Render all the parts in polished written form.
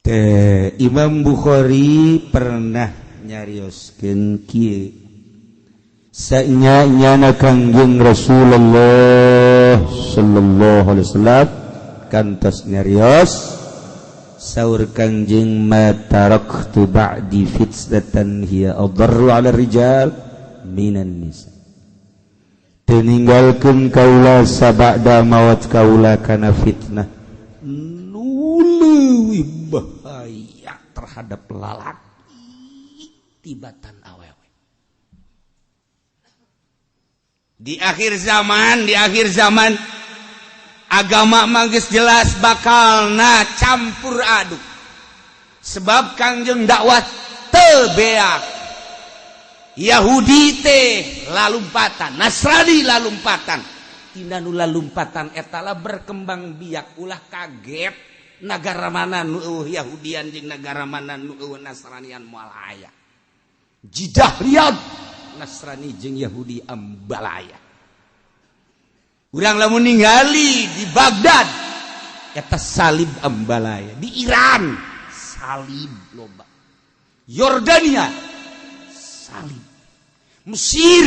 Teh Imam Bukhari pernah nyarioskeun kieu sanya-nyana Kangjeng Rasulullah sallallahu alaihi wasallam kantos nyarios saur Kangjeng ma taraktu ba'di fitnatan hiya adarru 'ala rijal minan nisa. Teu ninggalkeun kaula sabada maot kaula kana fitnah nu leuwih bahaya terhadap lalaki tibatan awewe. Di akhir zaman agama mah geus jelas bakalna campur aduk. Sebab Kangjeng dakwah teu beak. Yahudi teh lalumpatan, Nasrani lalumpatan. Tina nu lalumpatan eta lah berkembang biak, ulah kaget nagara mana nu eueuh Yahudian jeung nagara mana nu eueuh Nasranian moal aya. Jidah Riyadh Nasrani jeung Yahudi ambalaya. Urang lamun ningali di Baghdad eta salib ambalaya, di Iran salib loba, Yordania salib, Mesir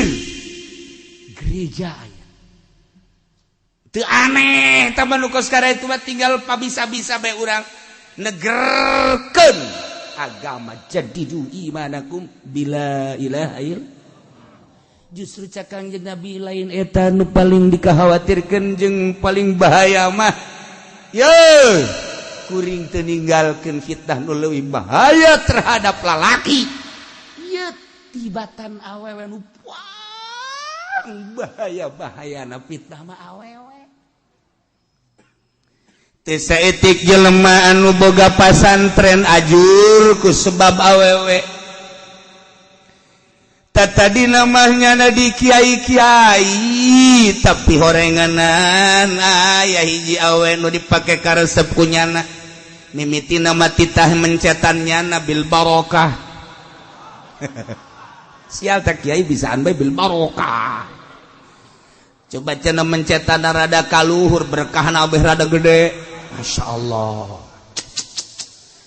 gereja aya. Teu aneh tah nu kos itu mah tinggal pabisa-bisa bae urang negerkeun agama jadidu imanakum bila ilaha illallah. Justru cak Kangjeng Nabi lain eta nu paling dikhawatirkeun jeung paling bahaya mah ye kuring teu ninggalkeun fitnah nu leuwih bahaya terhadap lalaki ye tibatan awewe nu paling bahaya-bahayana fitnah mah awewe. Teu saeutik jelema anu boga pasantren ajur ku sebab awewe. Tadi namanya di kiai-kiai tapi horenganan aya hiji awe nu dipake karesep ku nyana mimiti nama titah mencetan nyana bil barokah. Sial tak kiai bisaan bae bil barokah. Coba cenah mencetan rada kaluhur berkahna abeh rada gede. Masya Allah.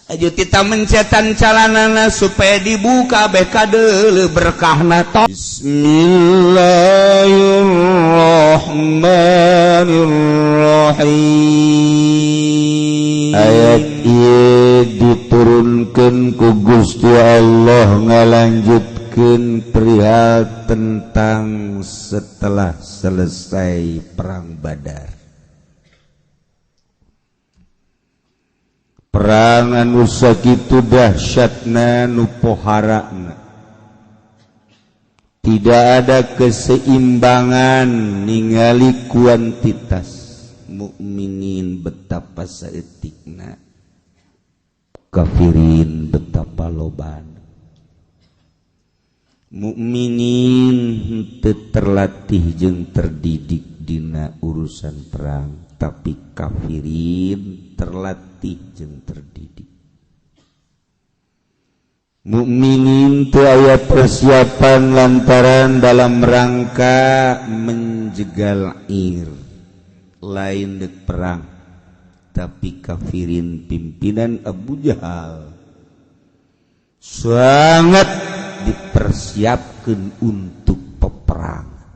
Aju tita mencetan calanana supaya dibuka beh kadeuleu berkahna to. Bismillahirrahmanirrahim. Ayat ieu diturunkeun ku Gusti Allah ngalanjutkeun perihal tentang setelah selesai perang Badar. Perang anu sakitu dahsyatna nu poharana. Tidak ada keseimbangan ningali kuantitas mukminin betapa saeutikna, kafirin betapa lobana. Mukminin teu terlatih jeung terdidik dina urusan perang, tapi kafirin terlatih jeung terdidik. Mukminin teu aya persiapan lantaran dalam rangka menjegal ir lain dek perang, tapi kafirin pimpinan Abu Jahal sangat dipersiapkan untuk peperangan.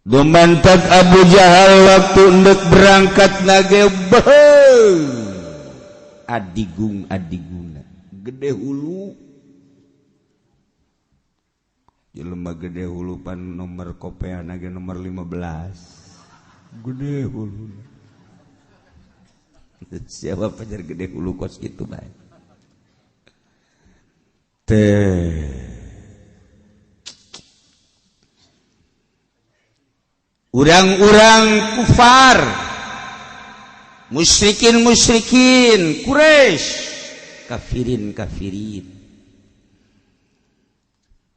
Dumantak Abu Jahal waktu ndek berangkat nage adigung adiguna gede hulu jelema gede hulu pan nomor kopean nage nomor 15 gede hulu. Siapa pajar gede hulu kos gitu bae teh. Urang-urang kufar, musyrikin-musyrikin Quraisy, kafirin-kafirin,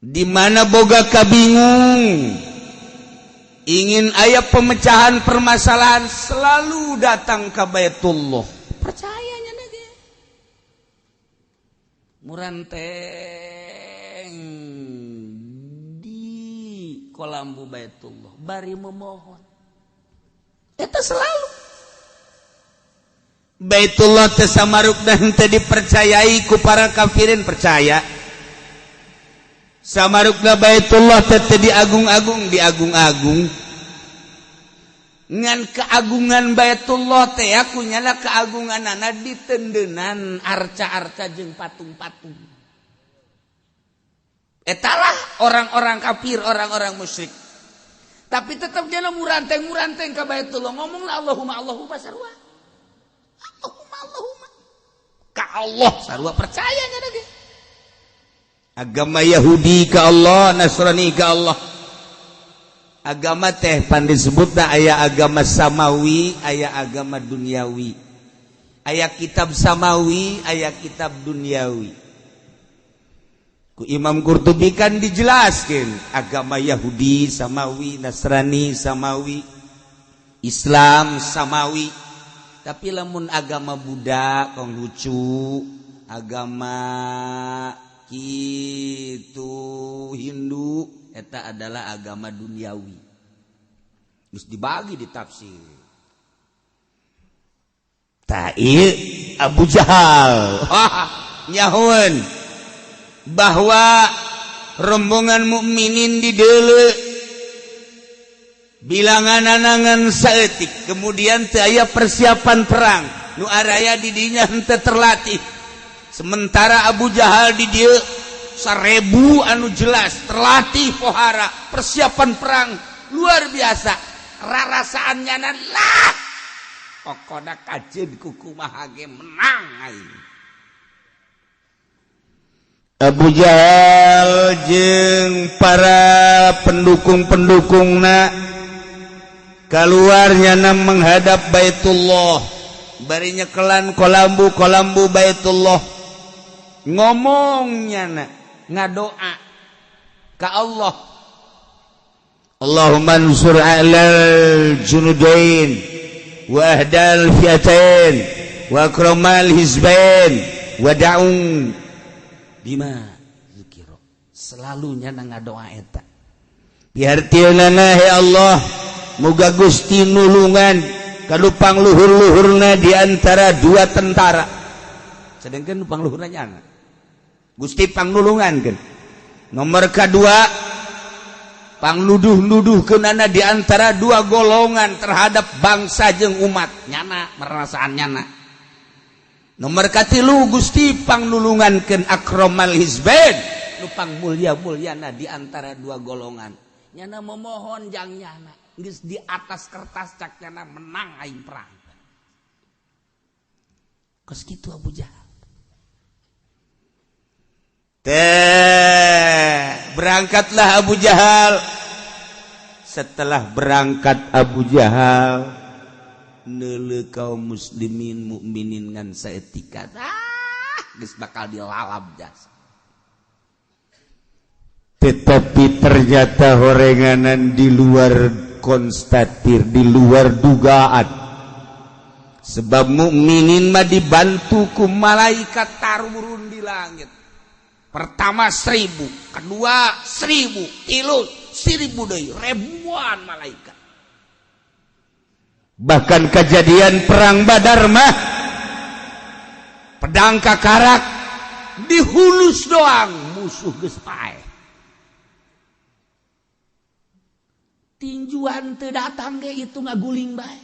di mana boga kabingung ingin aya pemecahan permasalahan selalu datang ke Baitullah. Percayanya lagi muranteng di kolambu Baitullah bari memohon eta selalu. Baitullah teh samarukna henteu dipercayai ku para kafirin, percaya. Samarukna Baitullah teh teu diagung-agung, diagung-agung. Ngan keagungan Baitullah teh aku nyala keagunganana ditendenan arca-arca jeung patung-patung. Etalah orang-orang kafir, orang-orang musyrik. Tapi tetap dia muranteng-muranteng ke Baitullah, ngomonglah Allahumma Allahumma sarua. Allahumma Allahumma. Ka Allah sarua percaya nya ge. Agama Yahudi ke Allah, Nasrani ke Allah. Agama teh pan disebutna aya agama samawi, aya agama duniawi. Aya kitab samawi, aya kitab duniawi. Ku Imam Qurtubi kan dijelaskan agama Yahudi samawi, Nasrani samawi, Islam samawi. Tapi lamun agama Buddha, Konghucu, agama kitu Hindu, eta adalah agama duniawi. Terus dibagi di tafsir. Tak Abu Jahal nyahoan bahwa rombongan mukminin di deuleu bilangan anangan saeutik, kemudian teu aya persiapan perang, nu araya di dinya henteu terlatih, sementara Abu Jahal di dieu 1000 anu jelas terlatih pohara persiapan perang luar biasa. Rarasaan nyana lah pokokna kajeun kukumaha ge menang aing. Abu Jahal jeung para pendukung-pendukungna keluarnya na menghadap Baitullah, bari nyekelan kolambu-kolambu Baitullah, ngomongnya na ngadoa ka Allah, Allahumma ansur alal junudain wa ahdal fiatain wa akramal hizbain wa da'u bima zikiro. Selalunya na ngadoa eta pihartieunana, he Allah, muga Gusti nulungan ka nu pangluhur-luhurna di antara dua tentara, sedangkan nu pangluhurna nyana Gusti pangnulungan kan. Nomor kedua, pangluduh-luduhkeunana di antara dua golongan terhadap bangsa jeung umat nyana, merasaan nyana. Nomor katilu, Gusti pangnulungankeun akromal hizbain, nu pangmulia-muliana di antara dua golongan. Nyana memohon jang nyana geus di atas kertas, cak nyana menang aing perang. Kos kitu Abu Jahal teh. Berangkatlah Abu Jahal. Setelah berangkat Abu Jahal neuleu kaum muslimin mukminin ngan saetika, ah geus bakal dilalap jas. Tetapi ternyata horenganan di luar konstatir, di luar dugaan, sebab mukminin mah dibantu ku malaikat tarurun di langit. Pertama 1000, kedua 1000, tilu 1000 deui, ribuan malaikat. Bahkan kejadian perang Badar mah pedang kakarak dihulus doang, musuh geus paeh. Tinjuan teu datang ge itu ngaguling bae.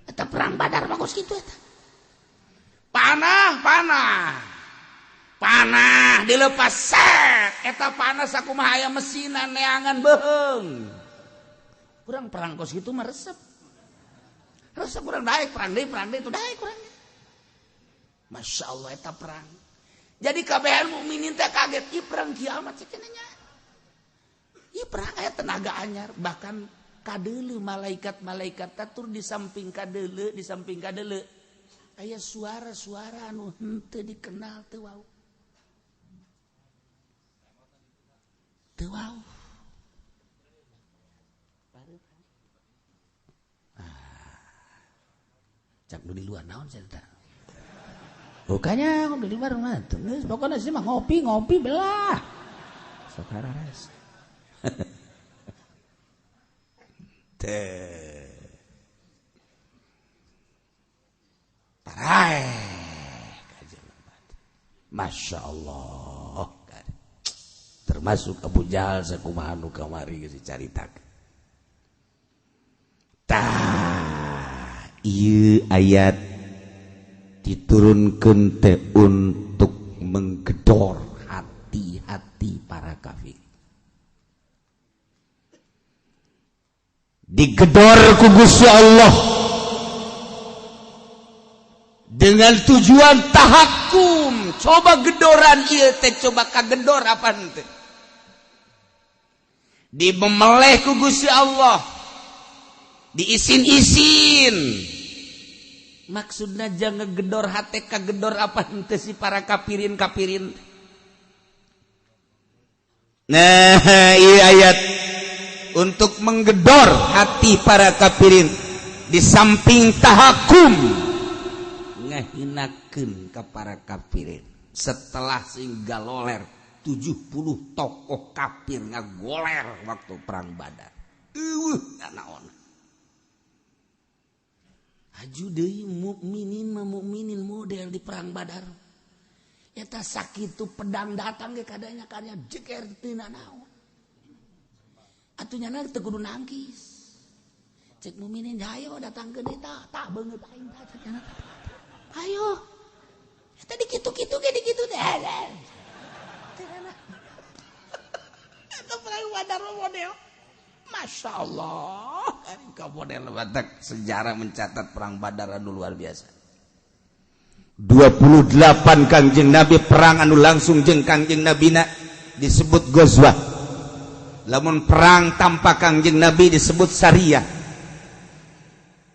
Eta perang Badar mah kos kitu eta. Panah, panah. Panah dilepas set, eta panah sakumaha aya mesinan neangan beuheung. Kurang perang kos kitu mah resep. Resep kurang daek perang deui itu daek kurang. Masya Allah eta perang. Jadi kabehan mukminin teh kaget, ieu perang kiamat cenah nya. Ieu perang aya tenaga anyar, bahkan kadeuleu malaikat-malaikat tatur di samping kadeuleu, di samping kadeuleu. Aya suara-suara anu henteu dikenal teu wau. Teu wau. Cak nu di luar naon cerita. Bukannya di luar mah tuh. Geus pokona sih mah ngopi-ngopi belah. Sok harares. Teh. Paraeh Masya Allah, termasuk Abu Jahal sakumaha nu kamari geus dicaritakeun. Tah, ieu ayat diturunkeun teh untuk menggedor hati-hati para kafir. Digedor ku Gusti Allah dengan tujuan tahakum. Coba gedoran ieu teh, coba kagedor apa henteu. Dimemeleh ku Gusti Allah, diisin-isin. Maksudna jangan gedor hate kagedor apa henteu si para kafirin-kafirin. Nah, ieu ayat untuk menggedor hati para kafirin, di samping tahakum ngahinakeun ka para kafirin. Setelah sing galoler 70 tokoh kafir ngagoler waktu perang Badar. Eueuh naon. Aju deui mukminin mah mukminin model di perang Badar. Eta sakitu pedang datang ge kadanya kanya jeger teu naon. Atuh nyana teu kudu nangkis. Cek mukminin hayo datang ke deui tah, tah beungeut aing tah cek nyana. Ayo. Eta dikitu-kitu ge dikitu teh. Eta perang Badar model. Masya Allah, ka model batak sejarah mencatat perang Badar anu luar biasa. 28 Kangjeng Nabi perang anu langsung jeung Kangjeng Nabina disebut Ghazwah. Lamun perang tanpa Kangjeng Nabi disebut Sariyah.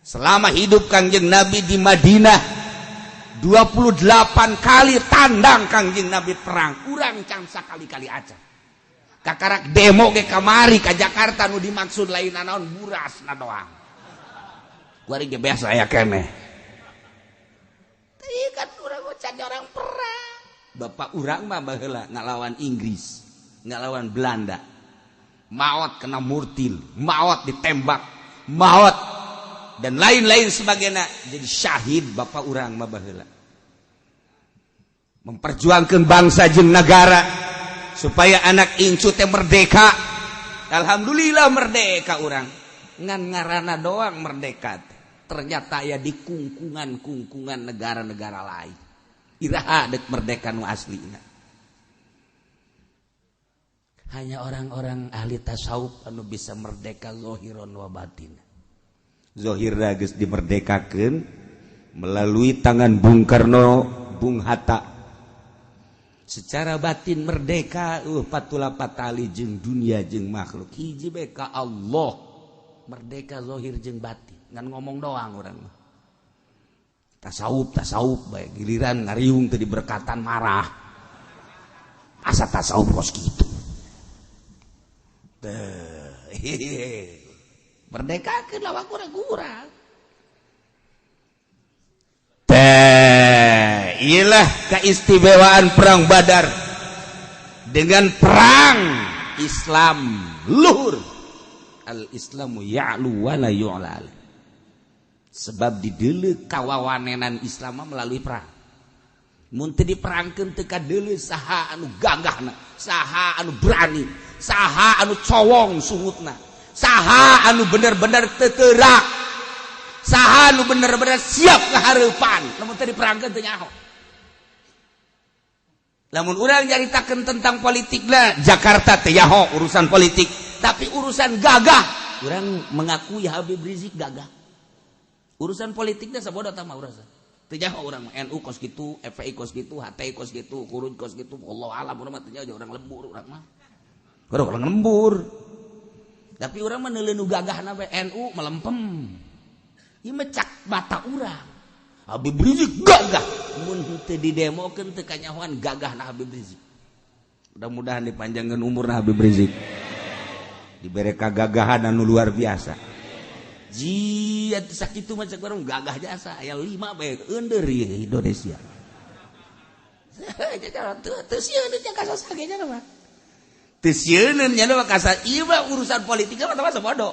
Selama hidup Kangjeng Nabi di Madinah 28 kali tandang Kangjeng Nabi perang, urang can sakali-kali aja. Kakarak demo ge kamari ka Jakarta nu dimaksud lain naon buras na doang. Kuari ge biasa aya keneh. Teuing kan urang can orang perang. Bapak urang mah baheula ngalawan Inggris, ngalawan Belanda. Maot kena murtil, maot ditembak, maot dan lain-lain sebagainya, jadi syahid bapak urang mah baheula. Memperjuangkan bangsa jeung negara supaya anak incu teh merdeka. Alhamdulillah merdeka urang. Ngan ngaranna doang merdeka. Ternyata ya di kungkungan-kungkungan negara-negara lain. Iraha dek merdeka nu aslina. Hanya orang-orang ahli tasawuf anu bisa merdeka zohiron wa batin. Zohirna geus dimerdekakeun melalui tangan Bung Karno, Bung Hatta. Secara batin merdeka, patula patali jeung dunia jeung makhluk. Hiji bae ka Allah. Merdeka zohir jeung batin. Ngan ngomong doang urang mah. Tasawuf tasawuf bae giliran ngariung teu diberkatan marah. Asa tasawuf kos kitu. Teh. Merdekakeun lawan kurang-kurang. Teh, iyalah keistimewaan perang Badar dengan perang Islam luhur. Al-Islamu ya'lu wa la yu'la. Sebab dideuleu kawawanenan Islam melalui perang. Mun teu diperangkeun teu kadeuleu saha anu gagahna, saha anu berani, saha anu cowong sungutna, saha anu bener-bener teu teurak, saha anu bener-bener siap kehareupan. Lamun teu diperangkeun teu nyaho. Lamun urang nyaritakeun tentang politikna Jakarta teu nyaho urusan politik, tapi urusan gagah urang mengakui Habib Rizik gagah. Urusan politiknya sabodo tah mah urusan. Teu nyaho urang NU kos kitu, FPI kos kitu, HTI kos kitu, Khuruj kos kitu, Allah alam urang mah teu nyaho, urang lembur urang mah. Urang lembur. Tapi urang mah neuleuh nu gagahna bae, NU melempem. Ieu mah cak mata urang. Habib Rizik gagah. Mun teu didemokeun teu kanyahoan gagahna Habib Rizik. Mudah-mudahan dipanjangkeun umurna Habib Rizik. Dibere kagagahan anu luar biasa. Jiat sakitu mah cek urang gagah jasa aya 5 bae eundeur ieu Indonesia. Teu sieun nya kasasa ge nya mah. Teu sieun nya mah kasar ieu mah urusan politik mah masa bodoh.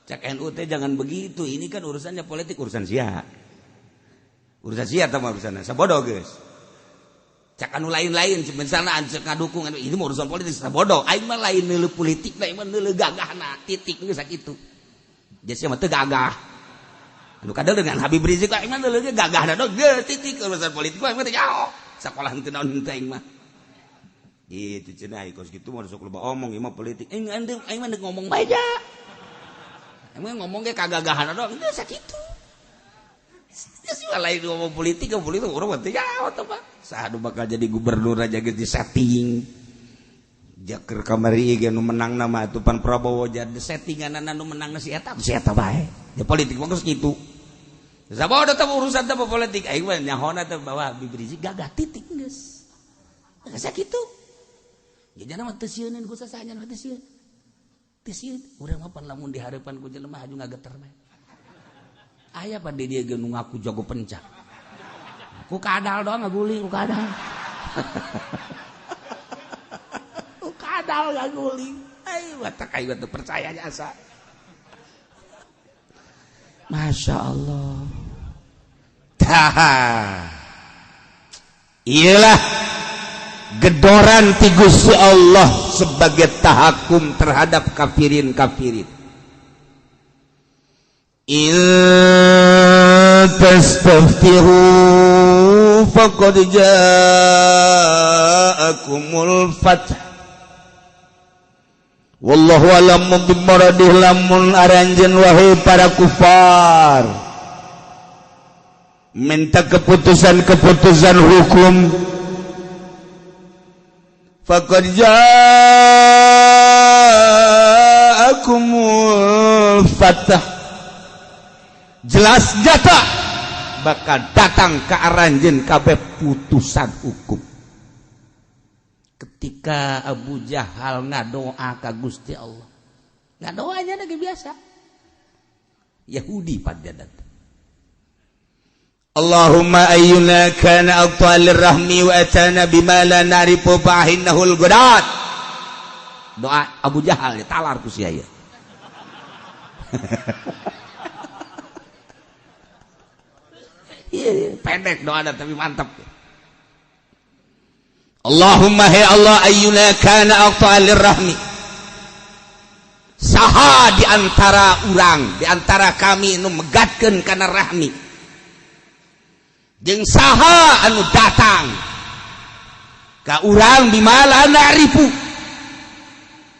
Cek NU teh jangan begitu, ini kan urusannya politik, urusan sia. Urusan sia tah mah urusan sabodo geus. Cak anu lain-lain misalna cek ngadukung ini mah urusan politik sabodo. Aing mah lain neuleuh politik, aing mah neuleuh gagahna titik geus sakitu. Jadi mah teu gagah. Anu kadal dengan Habib Rizik aing mah neuleuh gagahna dong geus titik urusan politik aing mah teu nyaho. Sakolah henteu naon henteu aing mah. Gitu cenah kos kitu mah sok loba omong ieu mah politik. Aing aing mah ngomong bae ja. Aing ngomong ge kagagahan doang geus sakitu. Geus lain ngomong politik, politik urang mah teu nyaho teh Pak. Saha nu bakal jadi gubernur aja geus disetting. Jaker kamari ge nu menang nama atuh pan Prabowo jadi settinganana nu menang si eta bae. Ya politik mah geus kitu. Sabodo teh urusan teh politik aing mah nyahona teh bahwa Habib Rizik gagah titik geus. Geus sakitu. Jajana mah teu sieuneun ku sasanya mah teu sieun. Teu sieun urang mah pan lamun di hareupan ku jelema haju ngageter bae. Aya pan di dieu ge nu ngaku jago pencak. Ku kadal doang ngaguling ku kadal. Ku kadal ngaguling. Ai batak aing teu percaya jasa. Masya Allah. Tah. Iyalah gedoran ti Gusti Allah sebagai tahakum terhadap kafirin-kafirin. In tastaftihu faqad ja'akumul fath. Wallahu a'lamu bimuradih lamun aranjeun wahai para kufar minta keputusan-keputusan hukum faqad ja'akumul fath, jelas nyata bakal datang ke aranjeun kabeh putusan hukum. Ketika Abu Jahal ngadoa ka Gusti Allah, ngadoanya lagi biasa Yahudi pada datang. Allahumma ayyuna kana aqtalir rahmi wa atana bima la na'rifu fa'innahul gudat. Doa Abu Jahal ditalar ku sia ieu. Pendek doa tapi mantap. Allahumma hay Allah ayyuna kana aqtalir rahmi. Saha di antara urang, di antara kami nu megatkeun kana rahmi. Jeung saha anu datang ka urang bimala na'rifu.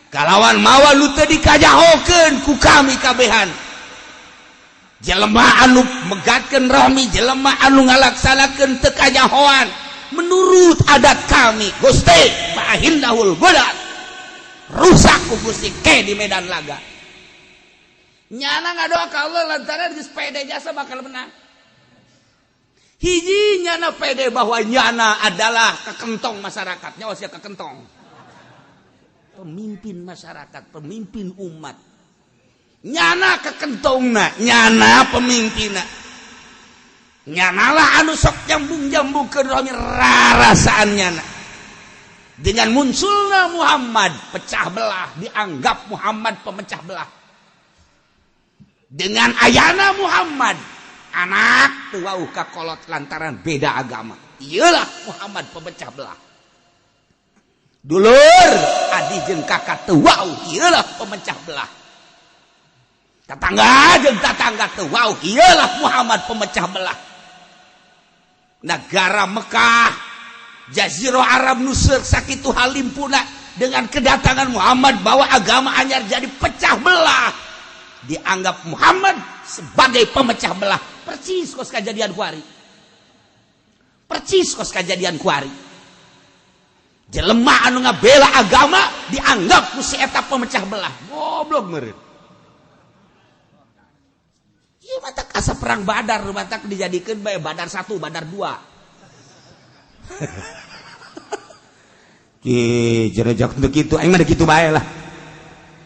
Kalawan mawa nu teu dikajahokeun ku kami kabehan. Jelema anu megatkeun rahmi, jelema anu ngalaksanakeun teu kajahoan menurut adat kami. Gusti fa'ahillahul gudat, rusak ku Gusti ke di medan laga. Nyana ngadoa ka Allah lantaran geus pede jasa bakal menang. Hiji nyana pede bahwa nyana adalah kekentong masyarakat, nyawa sia kekentong. Pemimpin masyarakat, pemimpin umat. Nyana kekentongna, nyana pemimpinna. Nyanalah anu sok jambung-jambung ke rarasaan nyana. Dengan munculnya Muhammad pecah belah, dianggap Muhammad pemecah belah. Dengan ayana Muhammad anak teu wauh ka kolot lantaran beda agama. Iyalah Muhammad pemecah belah. Dulur adi jeung kakak teu wauh, iyalah pemecah belah. Tetangga jeung tetangga teu wauh, iyalah Muhammad pemecah belah. Negara Mekah, Jazirah Arab nuseur sakitu halimpuna dengan kedatangan Muhammad bawa agama anyar jadi pecah belah. Dianggap Muhammad sebagai pemecah belah. Persis kos kejadian kuari. Persis kos kejadian kuari. Jelema anu ngabela agama dianggap ku si eta pemecah belah. Goblok meureun. Ieu matak asa perang Badar, matak dijadikeun bae Badar 1, Badar 2. Ki jerejak teu kitu, aing mah kitu bae lah.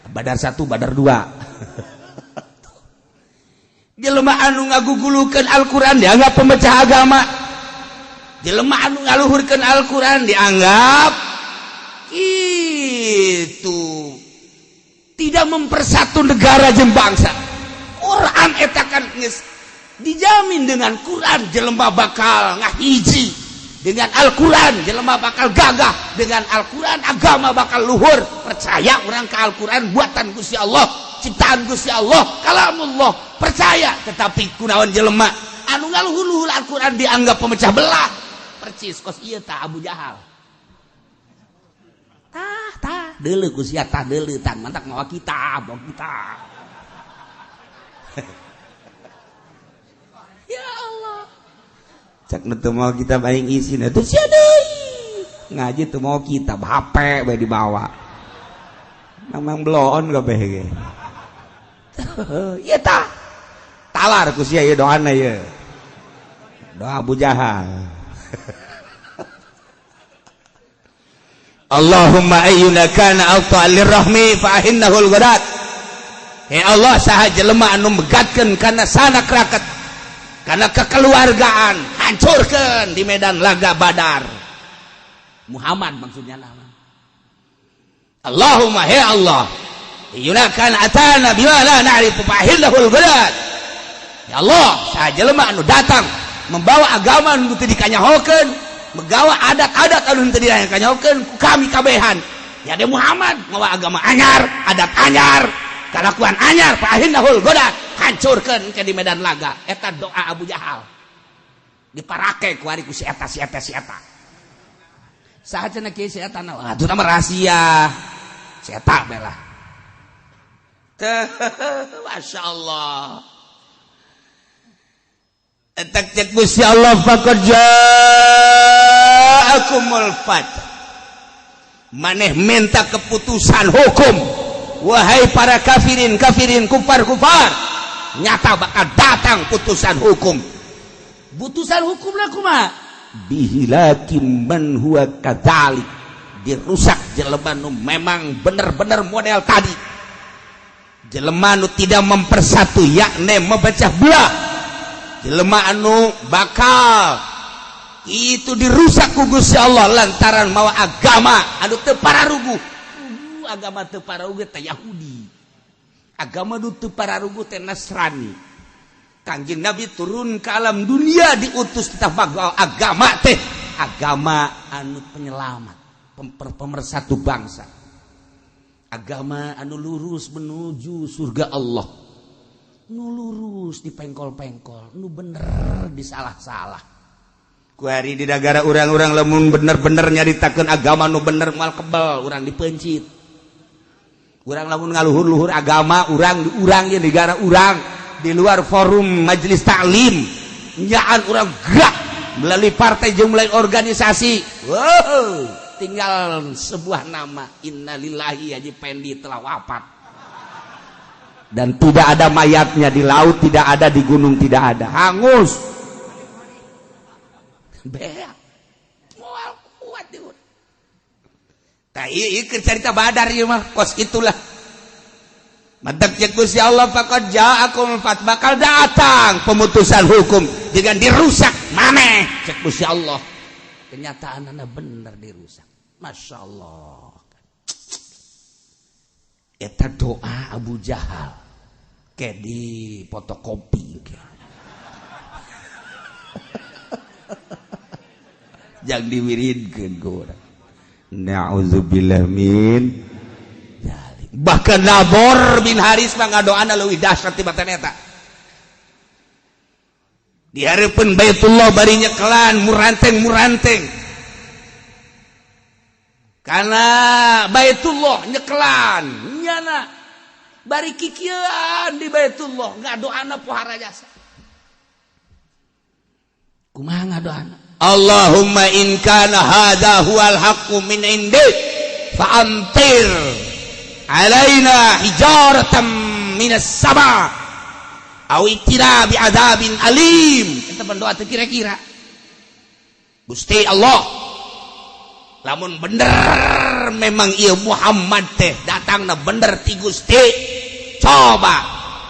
Badar 1, Badar 2. Jelema anu ngagugulukeun Al-Qur'an dianggap pemecah agama. Jelema anu ngaluhurkeun Al-Qur'an dianggap itu tidak mempersatu negara jeung bangsa. Quran eta kan geus Dijamin dengan Quran jelema bakal ngahiji, dengan Al-Quran jelema bakal gagah, dengan Al-Quran agama bakal luhur. Percaya orang ke Al-Quran buatan Gusti Allah, ciptaan Gusti Allah, kalamullah, percaya. Tetapi kunaon jelema anu ngaluhur-luhur Al-Quran dianggap pemecah belah. Percis kos ieu tah Abu Jahal. Tah tah deuleu ku sia tah deuleu tah mantak mawa kitab, mawa kitab. Ya Allah. Cak nu teu mawa kitab aing isin atuh sia deui. Ngaji teu mawa kitab, HP bae dibawa. Memang bloon kabeh ge. Ieu tah. Talar ku sia ieu doana ieu. Doa Abu Jahal. Allahumma ayyuna kana alta lirrahmi fa ahinnahu al-ghadat. He Allah, saha jelema anu megatkeun kana sanak raket, kana kekeluargaan, hancurkeun di medan laga Badar. Muhammad maksudnya nama. Allahumma he Allah, ayyuna kana atana bima la na'rifu fa ahinnahu al-ghadat. Ya Allah, saha jelema anu datang membawa agama anu teu dikanyahokeun, megawa adat-adat anu teu dikanyahokeun ku kami kabehan. Ya de Muhammad mawa agama anyar, adat anyar, kalakuan anyar, fa ahinnahul ghadat, hancurkeun ke di medan laga. Eta doa Abu Jahal. Diparake ku ari ku si eta si eta si eta. Saha cenah kieu si eta na? Atuh mah rahasia. Si eta bae lah. Teh, masyaallah. Etak cek Gusti Allah faqad ja'akumul fath. Maneh minta keputusan hukum. Wahai para kafirin, kafirin, kufar, kufar. Nyata bakal datang putusan hukum. Putusan hukum lah kumaha? Bihilaki man huwa kadzalik. Dirusak jelema nu memang bener-bener model tadi. Jelema nu tidak mempersatu, yakni memecah belah. Jelema anu bakal itu dirusak ku Gusti Allah lantaran mawa agama anu teu pararuguh. Agama teu pararuguh teh Yahudi, agama nu teu pararuguh teh Nasrani. Kangjeng Nabi turun ke alam dunia diutus kita agama teh agama anu penyelamat, pemersatu bangsa, agama anu lurus menuju surga Allah, nu lurus di pengkol-pengkol, nu bener di salah-salah. Ku hari di negara urang-urang lamun bener-bener nyaritakeun agama nu bener moal kebel, urang dipencit. Urang lamun ngaluhur-luhur agama urang di urang di negara urang di luar forum majelis taklim, nyaan urang gerak melalui partai jeung melalui organisasi. Wow, tinggal sebuah nama, innalillahi Haji Pendi telah wafat. Dan tidak ada mayatnya di laut, tidak ada di gunung, tidak ada, hangus. Beak, moal kuat di urang. Tah ieu cerita Badar ieu mah kos itulah. Mantak cek Gusti Allah faqad ja'akum fat, bakal datang pemutusan hukum dengan dirusak maneh cek Gusti Allah. Kenyataanna bener dirusak. Masya Allah. Eta doa Abu Jahal kayak di fotokopi. Jangan diwiridkeun ku urang. Na'udzubillah min dzalik. Bahkan Nabor bin Haris mah ngadoana leuwih dahsyat tibatan eta. Di hareupeun Baitullah bari nyekelan muranteng-muranteng. Karena Baitullah nyekelan nyana bari kikieuan di Baitullah ngadoana pohara jasa. Kumaha ngadoana? Allahumma in kana hadza huwal haqqu min indik fa amtir alaina hijaratan minas sama aw itina bi adzabin alim. Eta berdoa teu kira-kira. Gusti Allah, lamun bener memang ieu Muhammad teh datangna bener ti Gusti, coba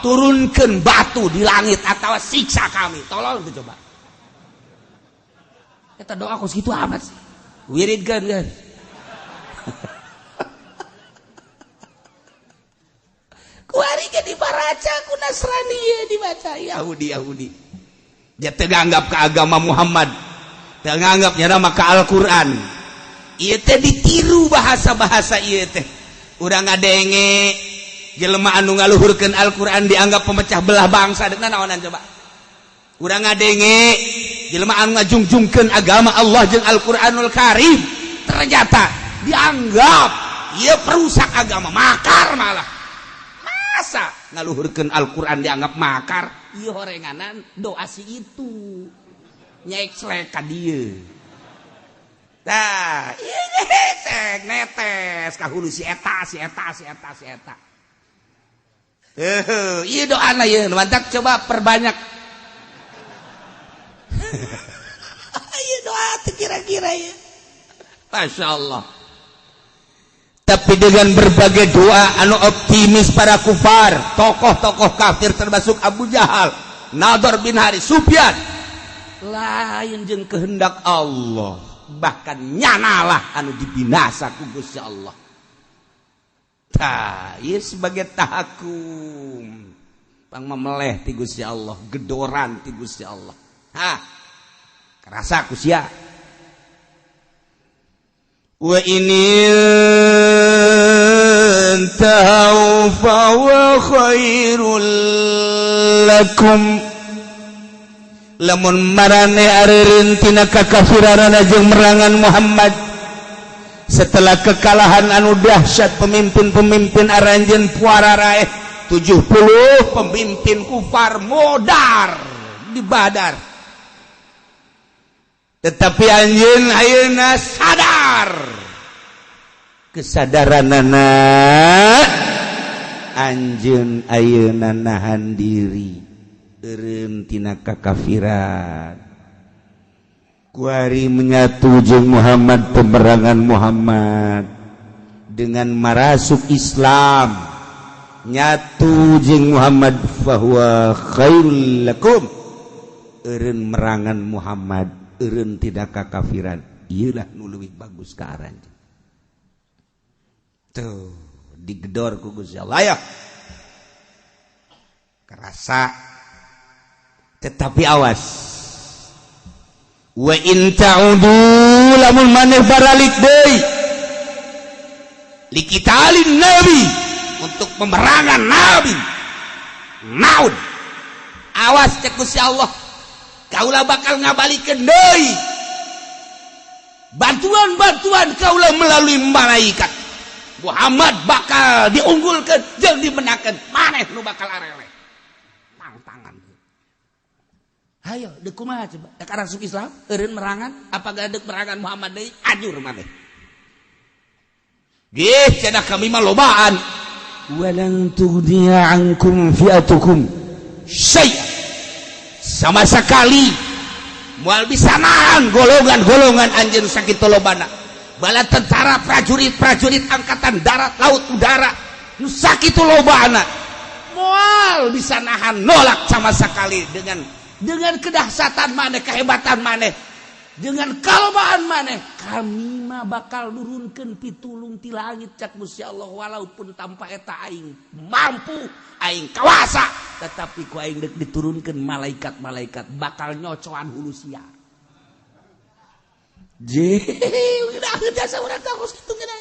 turunkeun batu di langit atau siksa kami. Tolong tuh coba. Eta doa kos kitu amat sih. Wiridkeun kan. Kuari ge dibaraca ku Nasrani ye dibaca Yahudi Yahudi. Dia teu nganggap ke agama Muhammad, teu nganggap nyana maka Al-Qur'an. Ieu teh ditiru bahasa-bahasa ieu teh. Urang ngadenge jelema anu ngaluhurkeun Al-Qur'an dianggap pemecah belah bangsa, deuk naonan coba. Urang ngadenge jelema anu ngajungjungkeun agama Allah jeung Al-Qur'anul Karim ternyata dianggap ieu perusak agama, makar malah. Masa ngaluhurkeun Al-Qur'an dianggap makar? Ieu horenganan doa si itu nyek ka dieu. Tah, ieu netes netes ka hulu si eta, si eta, si eta, si eta. Ieu doana ieu, mantak coba perbanyak. Ieu doa teh kira-kira ieu. Masya Allah. Tapi dengan berbagai doa anu optimis para kufar, tokoh-tokoh kafir termasuk Abu Jahal, Nador bin Haris, Sufyan, lain jeung kehendak Allah, bahkan nyanalah anu dibinasa ku Gusti Allah. Tah, ieu sebagai tahakum pang memeleh ti Gusti Allah, gedoran ti Gusti Allah. Hah, kerasa ku sia. Wa in intahu fa khairul lakum. Lamun marane areureun tina kakafiranana jeung merangan Muhammad setelah kekalahan anu dahsyat, pemimpin-pemimpin aranjeun puara raeh, 70 pemimpin kufar modar di Badar, tetapi anjeun ayeuna sadar, kesadaranana anjeun ayeuna nahan diri eureun tina kakafiran, kuari menyatu jeung Muhammad, pemerangan Muhammad dengan marasuk Islam, nyatu jeung Muhammad, fahuwa khairul lakum. Eureun merangan Muhammad, eureun tidak kakafiran, ieulah nu leuwih bagus ka aranjeun. Tuh digedor ku Gusti Allah ya kerasa. Tetapi awas, wa in ta'udu, lamun maneh baralik deui, liqitalin nabi, untuk pemerangan nabi, naud, awas, cek Gusti Allah, kaula bakal ngabalikeun deui bantuan-bantuan kaula melalui malaikat. Muhammad bakal diunggulkan jeung dimenangkan, maneh nu bakal areleh tang tangan. Ayo dek kumaha coba? Dek masuk Islam eureun merangan apa gak? Dek merangan Muhammad deui, ajur maneh. Gih, cenah, kami mah lobaan. Walan tughniya ankum fi'atukum syai'a, sama sekali moal bisa nahan golongan-golongan anjeun sakitu lobana, bala tentara, prajurit-prajurit angkatan darat, laut, udara nu sakitu lobana moal bisa nahan, nolak sama sekali dengan kedahsyatan maneh, kehebatan maneh, dengan kalobaan maneh. Kami mah bakal nurunkeun pitulung ti langit, cak Gusti Allah. Walaupun tanpa eta aing mampu, aing kawasa, tetapi ku aing dek diturunkeun malaikat-malaikat bakal nyocoan hulu sia. Je, udah jasa urang kos kitu geuna.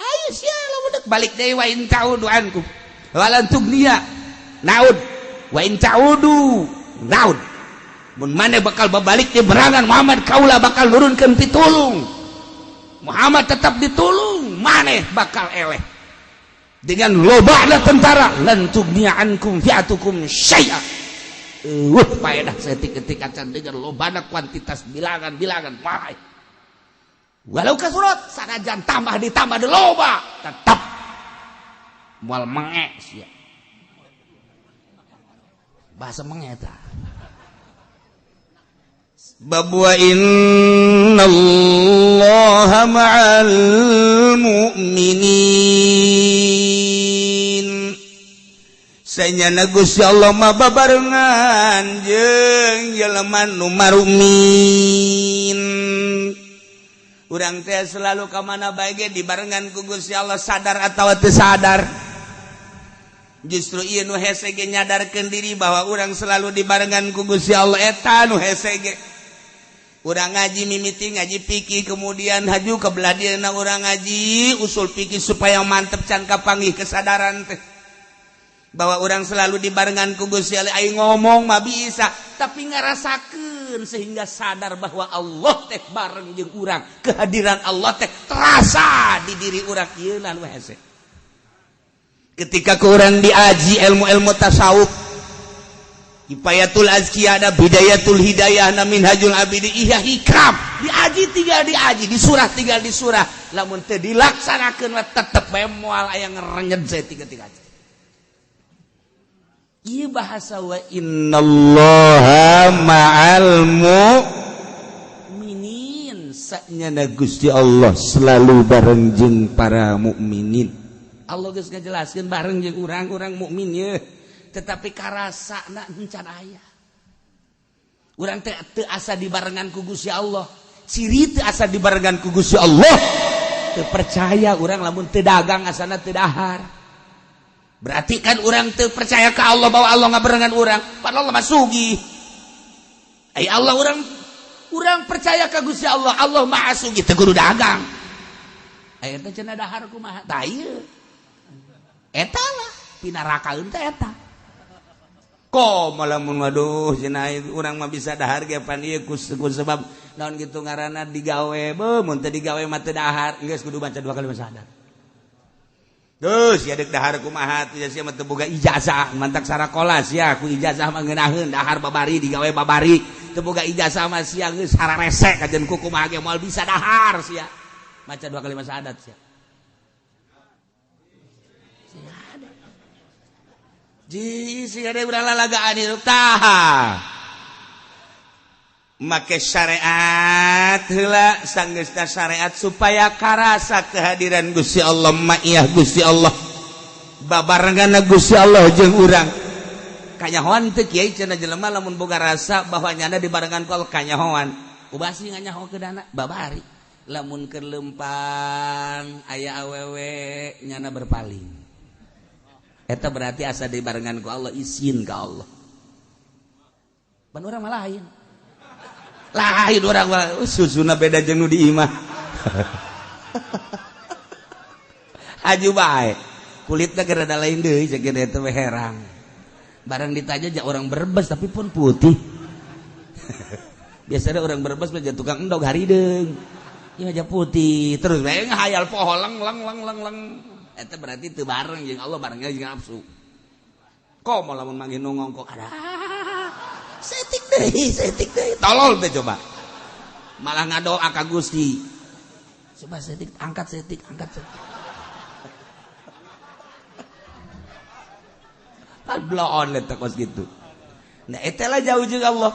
Ayo sia lamun dek balik deui, wa in ta'udu ankum walan tughniya naud, wa in ta'udu naud. Mun maneh bakal babalik di berangan Muhammad, kaula bakal nurunkeun pitulung. Muhammad tetap ditulung, maneh bakal eleh dengan lobana tentara. Lan tughniya ankum fi'atukum syai'a. Paedah saeutik-eutik acan dengan lobana kuantitas bilangan-bilangan wae. Walau kasurat, sanajan tambah ditambah di loba, tetap moal menge sia. Bahasa menge eta. Bab wa innallaha ma'al mu'minin. Sanyana Gusti Allah mah babarengan jeung jelema nu marumin. Urang teh selalu ka mana bae ge dibarengan ku Gusti Allah, sadar atawa teu sadar. Justru ieu nu hese ge nyadarkeun diri bahwa urang selalu dibarengan ku Gusti Allah, eta nu hese ge. Urang ngaji mimiti ngaji fikih, kemudian haju ke belah dieuna urang ngaji usul fikih supaya mantep can kapanggih kesadaran teh bahwa urang selalu dibarengan ku Gusti Allah. Aing ngomong mah bisa, tapi ngarasakeun sehingga sadar bahwa Allah teh bareng jeung urang, kehadiran Allah teh terasa di diri urang, ieu nu hese. Ketika ku urang diaji ilmu-ilmu tasawuf, Kifayatul Azkiya, ada Bidayatul Hidayah, na Minhajul Abidi, iya hikam diaji, tinggal diaji di surah, tinggal di surah, lamun teu dilaksanakeun mah tetep bae moal aya ngerenyed saya tiga-tiga. Ieu bahasa wa innallaha ma'al mu'minin, saknyana Gusti Allah selalu bareng jeung para mukminin. Allah geus ngajelaskeun bareng jeung urang-urang mukmin ye, tetapi karasa na encan aya. Urang teh teu asa dibarengan ku Gusti Allah. Ciri teu asa dibarengan ku Gusti Allah, teu percaya urang lamun teu dagang asana teu dahar. Berarti kan urang teu percaya ka Allah bahwa Allah ngabarengan urang, padahal Allah mah sugih. Ai Allah, urang urang percaya ka Gusti Allah, Allah Maha sugih, teu kudu dagang. Aya teh cenah dahar kumaha? Tah ieu. Eta lah pinarakaeun teh eta. Kok malah mun waduh cenah urang mah bisa dahar ge pan ieu ku sebab naon gitu ngaranna digawe, beuh mun teu digawe mah teu dahar, geus kudu baca dua kali syahadat. Terus ya dek dahar kumaha tuh, sia mah teu boga ijazah, mantak sarakola sia ku ijazah mah ngeunaheun dahar babari, digawe babari, teu boga ijazah mah sia geus hararese kajen ku kumaha ge moal bisa dahar sia. Maca dua kali syahadat sia. Sia ada. Ji sia ada urang lalagaan hirup tah. Make syariat heula, sanggeusna syariat supaya karasa kehadiran Gusti Allah, ma'iyah Gusti Allah, babarengan Gusti Allah jeung urang. Kanyahoan teu kiai cenah jelema lamun boga rasa bahwa nyana dibarengan ku Allah kanyahoan. Ubah sih nganyaho kedana babari. Lamun keur lempang aya awewe nyana berpaling. Eta berarti asa dibarengan ku Allah, izin ka Allah. Pan urang mah lain. Lain urang mah susuna beda jeung nu di imah. Haju bae. Kulitna ge rada lain deui jeung eta we herang. Barang ditanya ja orang Brebes tapi pun putih. Biasanya orang Brebes mah tukang endog harideung. Ieu aja putih terus bae ngahayal poho leng leng leng leng leng. Eta berarti teu bareng jeung Allah, barengnya jeung nafsu. Komo lamun manggih nu ngongkok ada. Setik deui, tolol teh coba. Malah ngadoa ka Gusti. Coba setik, angkat setik, angkat setik. Pan bloon eta kos kitu. Nah eta lah jauh jeung Allah.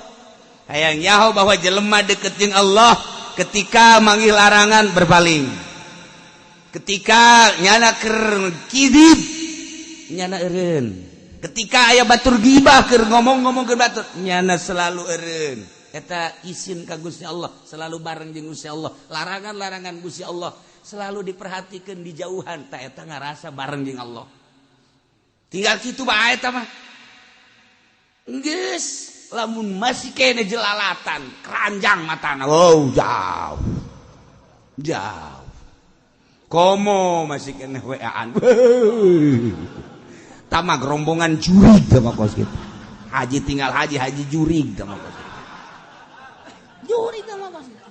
Hayang nyaho bahwa jelema deket jeung Allah ketika manggih larangan berpaling. Ketika nyana keur kidib nyana eureun. Ketika aya batur gibah keur ngomong-ngomong ke batur nyana selalu eureun. Eta isin ka Gusti Allah, selalu bareng jeung Gusti Allah. Larangan-larangan Gusti Allah selalu diperhatikeun di jauhan, ta eta ngarasa bareng jeung Allah. Tinggal kitu bae eta mah. Geus lamun masih kene jelalatan, keranjang matana. Wow, jauh. Jauh. Komo masih kene WA-an. Tama gerombongan jurig sama kos gitu. Haji tinggal haji, haji jurig sama kos gitu. Jurig sama kos gitu.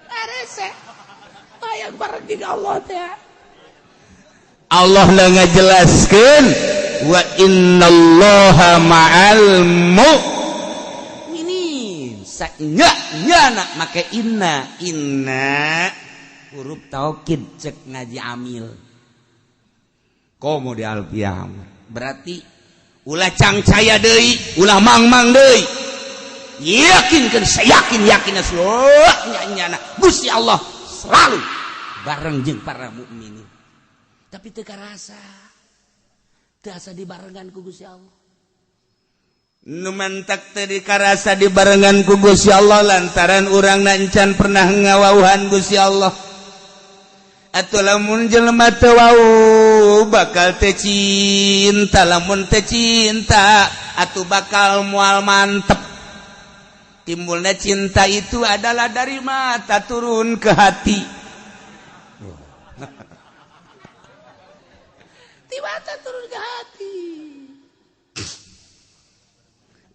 Arese. Hayang bareng jeung Allah teh. Allah lah ngajelaskeun wa innallaha ma'al mu'minin. Saknya nyana make inna, inna huruf taukid cek ngaji amil. Komo di alfiah berarti ulah cangcaya deui, ulah mangmang deui. Yakinkeun, sayakin yakinna nyana Gusti Allah selalu bareng jeung para mukminin. Tapi teu karasa, teu asa dibarengan ku Gusti Allah. Nu mantak teu dikarasa dibarengan ku Gusti Allah lantaran urang encan pernah ngawauhan Gusti Allah. Atuh lamun jelema teu wau bakal teu cinta, lamun teu cinta atuh bakal moal mantep. Timbulnya cinta itu adalah dari mata turun ke hati. Di mata turun ke hati.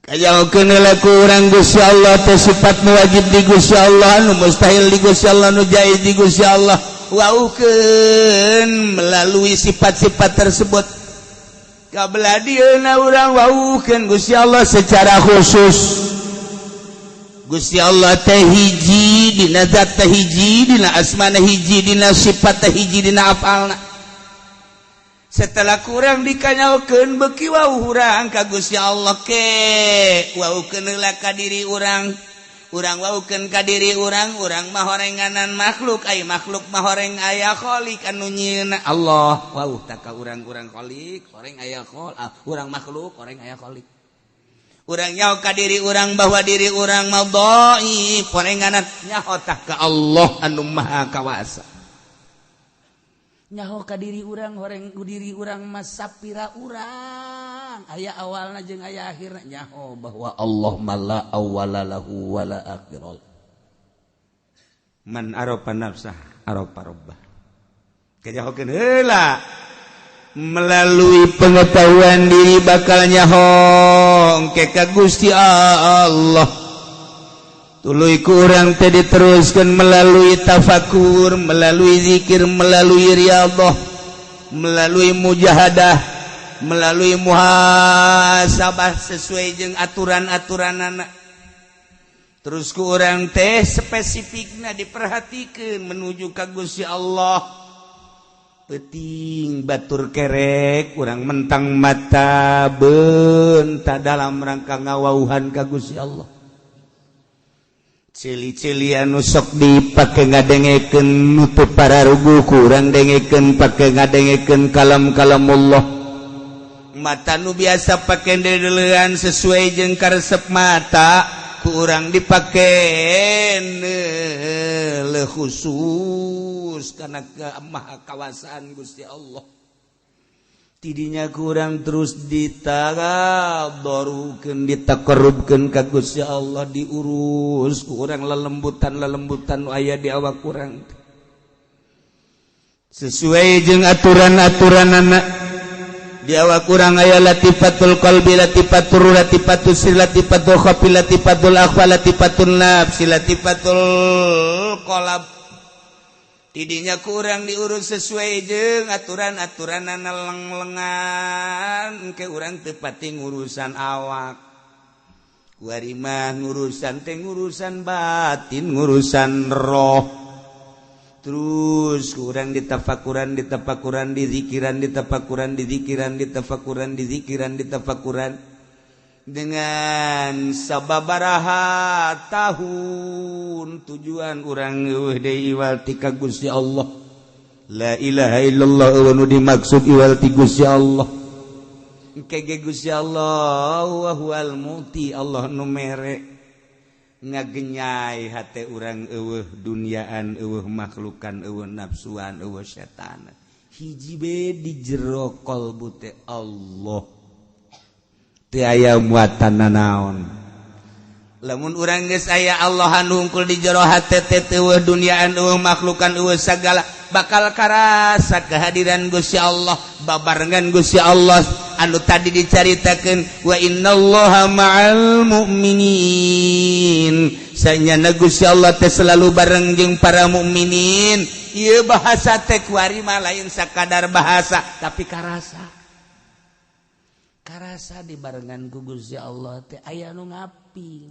Kajaukeun heula ku urang Gusti Allah teh sifat nu wajib di Gusti Allah, nu mustahil di Gusti Allah, nu jaiz di Gusti Allah. Waukeun melalui sifat-sifat tersebut. Kabelah dieuna urang waukeun Gusti Allah secara khusus. Gusti Allah teh hiji dina zat teh hiji dina asmana hiji dina sifat teh hiji dina afalna. Setelah kurang dikanyaokeun beuki wau urang ka Gusti Allah ke waukeun heula ka diri urang. Urang waukeun ka diri urang, urang mah horenganan makhluk, ai makhluk mah horeng aya khalik anu nyieunna Allah. Wau tah ka urang-urang khalik, horeng aya khol, urang makhluk horeng aya khalik. Urang nyaho ka diri urang bahwa diri urang mah dhaif, horenganan nyaho tah ka Allah anu maha kawasa. Nyaho ka diri urang horeng diri urang mah sapira urang aya awalna jeung aya akhirna, nyaho bahwa Allah mala awwala lahu wala akhirah. Man arafa nafsah arafa rabbah. Kajahokeun heula melalui pengetahuan diri bakal nyaho engke ka Gusti Allah. Tuluy ku urang teh diteruskan melalui tafakur, melalui zikir, melalui riyadhah, melalui mujahadah, melalui muhasabah sesuai jeung aturan-aturanana. Terus ku urang teh spesifikna diperhatikeun menuju ka Gusti Allah. Peuting batur kerek urang mentang mata beunta dalam rangka ngawauhan ka Gusti Allah. Cili-cili anu sok dipake ngadengekeun nutup pararugu kurang dengekeun pake ngadengekeun kalam-kalam Allah. Mata nu biasa pake dedelean sesuai jeung karesep mata kurang dipake le khusus karena kemaha kawasaan Gusti Allah. Tidinya kurang terus ditadarukeun ditakarrubkeun ka Gusti Allah, diurus kurang lelembutan-lelembutan nu aya di awak kurang sesuai jeung aturan-aturanana. Di awak kurang aya latifatul qalbi, latifatul ruh, latifatul sir, latifatul khafi, latifatul akhfa, latifatul nafsi, latifatul qalb. Tidinya kurang diurus sesuai jeung aturan-aturanana leng-lengan ke urang teu pati ngurusan awak. Kuari mah ngurusan teh ngurusan batin, ngurusan roh. Terus kurang ditafakuran, ditafakuran, dizikiran, ditafakuran, dizikiran, ditafakuran, dizikiran, ditafakuran dengan sababaraha tahun tujuan urang eueuh deui iwal ti ka Gusti Allah. La ilaha illallah eueuh nu dimaksud iwal ti Gusti Allah. Engke ge Gusti Allah wa huwal muti, Allah nu mere ngagenyai hate urang eueuh duniaan, eueuh makhlukan, eueuh nafsuan, eueuh setan. Hiji be di jero qalbu teh Allah. Teu aya muatan nanaon. Lamun urang geus aya Allah anu hungkul di jero hate teh eueuh duniaan, eueuh makhlukan, eueuh sagala, bakal karasa kehadiran Gusti Allah, babarengan Gusti Allah anu tadi dicaritakeun wa innallaha ma'al mu'minin. Sanyana Gusti Allah teh selalu bareng jeung para mukminin. Ieu bahasa teh kuari mah lain sakadar bahasa tapi karasa. Karasa dibarengan ku Gusti Allah teh aya nu ngaping.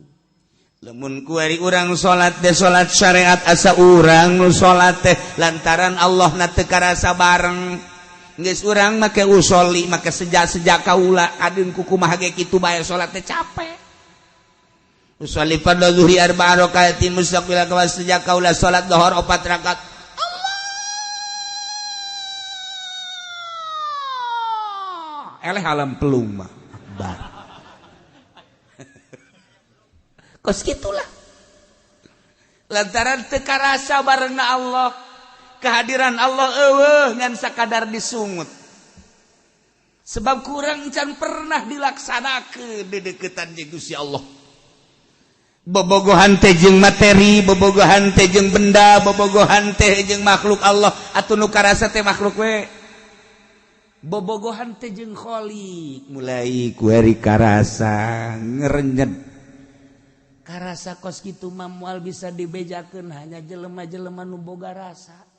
Lamun kuari urang salat teh salat syariat asa urang nu salat teh lantaran Allah na teu karasa bareng. Geus urang make usoli make sejak-sejak kaula adeun kukumaha ge kitu bae salat teh capek. Usoli fardhu zuhri arba'a rakaatin mustaqbil kawas sejak kaula salat zuhur 4 rakaat. Eleh alam pelung mah akbar. Kos gitulah. Lantaran teu karasa barengna Allah. Kehadiran Allah eueuh ngan sakadar disungut. Sebab kurang can pernah dilaksanakeun dedeketan jeung Gusti Allah. Bobogohan teh jeung materi, bobogohan teh jeung benda, bobogohan teh jeung makhluk Allah atuh nu karasa teh makhluk we. Bobogohan teh jeung Khalik mulai kuari karasa ngerenyet. Karasa kos kitu mah moal bisa dibejakeun hanya jelema-jelema nu boga rasa.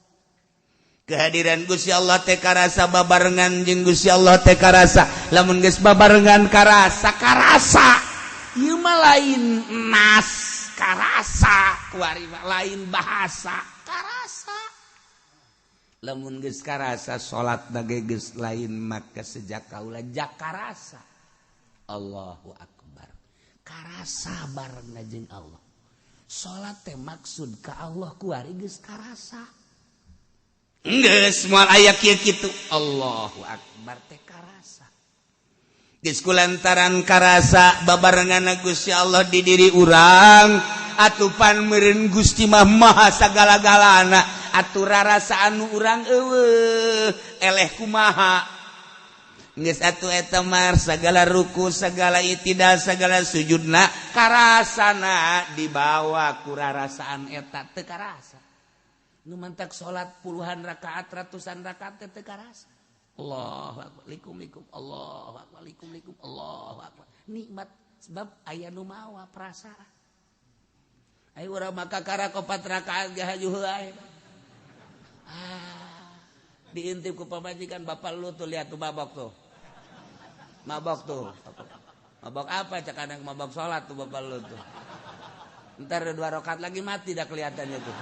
Kehadiran Gusti Allah teh karasa babarengan jeung Gusti Allah teh karasa. Lamun geus babarengan karasa, karasa. Ieu mah lain nas karasa, kuari mah lain bahasa karasa. Lamun geus karasa salat ge geus lain maka sejak kaula jakarasa. Allahu akbar. Karasa bareng jeung Allah. Salat teh maksud ka Allah kuari geus karasa. Geus moal aya kieu kitu. Allahu akbar teh karasa. Geus kulantaran karasa babarengan Gusti Allah di diri urang atupan meureun Gusti mah maha sagala-galana atuh rarasa anu urang eueuh eleh kumaha. Geus atuh eta mah sagala ruku segala itidal segala sujudna karasana dibawa ku rarasaan eta teu karasa. Nu mantak salat puluhan rakaat ratusan rakaat teh teu karasa. Allahu akbar likum likum Allahu akbar likum likum Allahu akbar. Nikmat sebab aya nu mawa perasaan. Ayo urang maka karak opat rakaat ge hajuh heula. Ah, diintip ku pamajikan bapak lu tuh lihat tuh mabok tuh. Mabok tuh. Mabok apa cak kadang mabok salat tuh bapak lu tuh. Ntar 2 rakaat lagi mati dah kelihatannya tuh.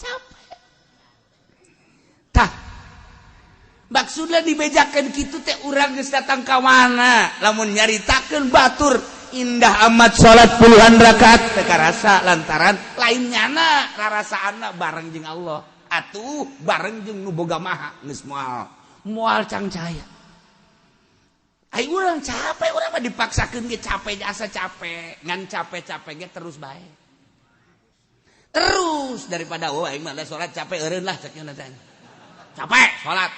Capek. Tah. Maksudna dibejakeun kitu teh urang geus datang ka mana? Lamun nyaritakeun batur indah amat salat puluhan rakaat teu karasa lantaran lain nyana rarasaanna bareng jeung Allah. Atuh bareng jeung nu boga maha geus moal moal cangcaya. Ai urang capek, urang mah dipaksakeun ge capek asa capek, ngan capek-capek ge terus bae. Terus daripada oh aing mah salat capek eureun lah cek nya teh. Capek salat.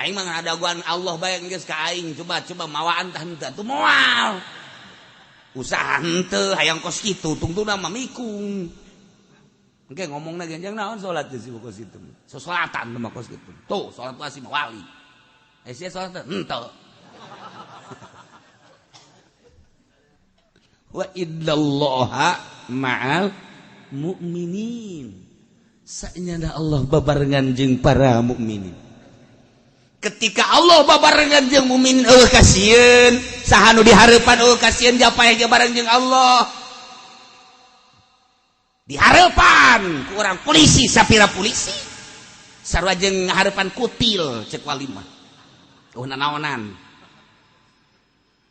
Aing mah ngadaguan Allah bae geus ka aing coba-coba mawaan tah henteu atuh moal. Usaha henteu hayang kos kitu tungtungna mah mikung. Engke ngomongna genjang naon salat geus kos kitu. Sasalatan mah kos kitu. Tuh salat pasti mah wali. Eh sia salat henteu. Wa innallaha ma'al mu'minin. Saenyana Allah babarengan jeung para mukminin. Ketika Allah babarengan jeung mukmin eueuh kasieun, saha nu dihareupan eueuh kasieun japaya ge bareng jeung Allah. Dihareupan ku urang polisi sapira polisi. Sarua jeung ngahareupan kutil ceuk wali mah. Eueuh nanaonan.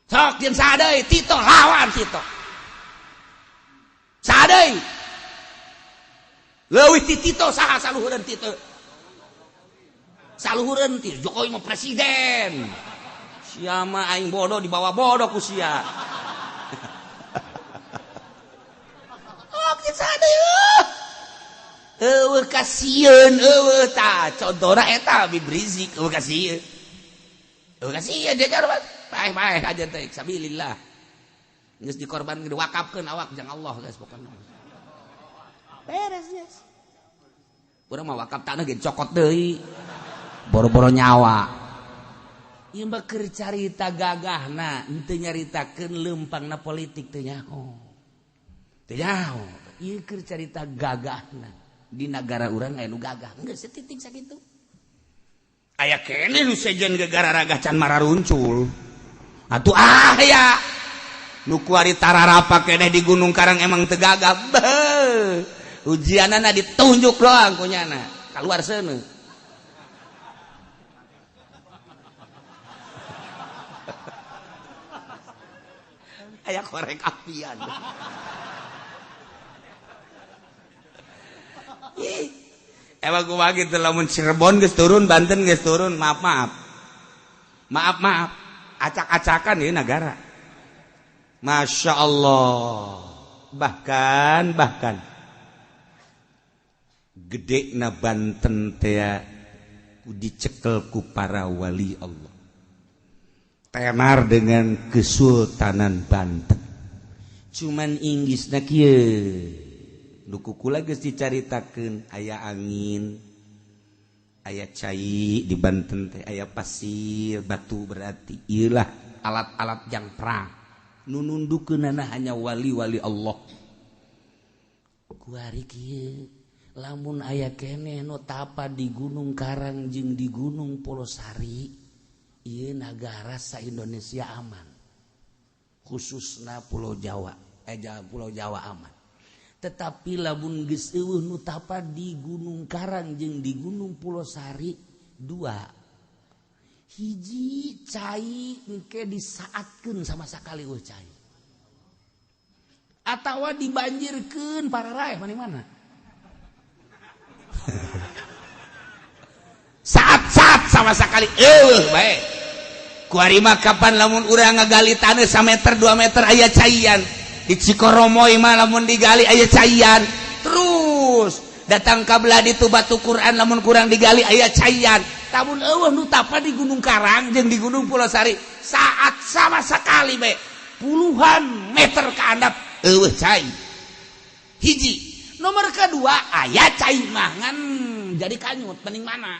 Sok jeung saha deui Tito lawan Tito. Saha deui? Leuwih ti Tito saha saluhureun Tito? Saluhureun ti Jokowi mah presiden. Sia mah aing bodoh dibawa bodoh ku sia. Oh, jeung saha deui? Eueuh kasieun eueuh tah contona eta Habib Rizik eueuh kasieun. Eueuh kasieun dia jarwan. Paeh-paeh aja teh sabilillah. Geus dikorbankeun diwakafkeun awak jang Allah geus pokona. Beres geus. Urang mah wakaf tanah ge cokot deui. Boro-boro nyawa. Ieu mah keur carita gagahna, henteu nyaritakeun leumpangna politik teu nyaho. Teu nyaho. Ieu keur carita gagahna. Di nagara urang aya nu gagah. Geus setitik sakitu. Aya keneh nu sejen gegara ragah can mararuncul. Atuh ah ya nu kuari tararapa keneh di Gunung Karang emang teu gagah. Beuh. Ujianana ditunjuk doang ku nyana. Kaluar seuneu. Aya korek apian. Ih. Emang kumaha kitu lamun Cirebon geus turun, Banten geus turun, maaf maaf. Maaf maaf. Acak-acakan ieu nagara. Masya Allah. Bahkan bahkan gede na Banten teh dicekel ku para wali Allah. Tenar dengan Kesultanan Banten. Cuman Inggrisna kieu. Nu kukula geus dicaritakeun aya angin, aya cai di Banten teh, aya pasir, batu berarti ieulah alat-alat jang perang. Nu nundukeunana hanya wali-wali Allah. Kuari kieu lamun aya keneh nu tapa di Gunung Karang jeung di Gunung Pulosari, ieu nagara sa Indonesia aman. Khususna Pulau Jawa, Pulau Jawa aman. Tetapi lamun geus eueuh nu tapa di Gunung Karang jeung di Gunung Pulosari dua. Hiji cai engke disaatkeun sama sakali eueuh cai. Atawa dibanjirkeun pararaeh maning mana. Saat-saat sama sakali eueuh bae. Kuari mah kapan lamun urang ngagali taneuh sameter 2 meter aya caian. Di Cikoromoy mah lamun digali aya caian. Terus datang ka belah ditu batu Quran lamun kurang digali aya caian. Lamun eueuh nu tapa di Gunung Karang jeung di Gunung Pulosari saat sama sekali bae puluhan meter ka handap eueuh cai. Hiji. Nomor kedua aya cai mah ngan jadi kanyut mending mana?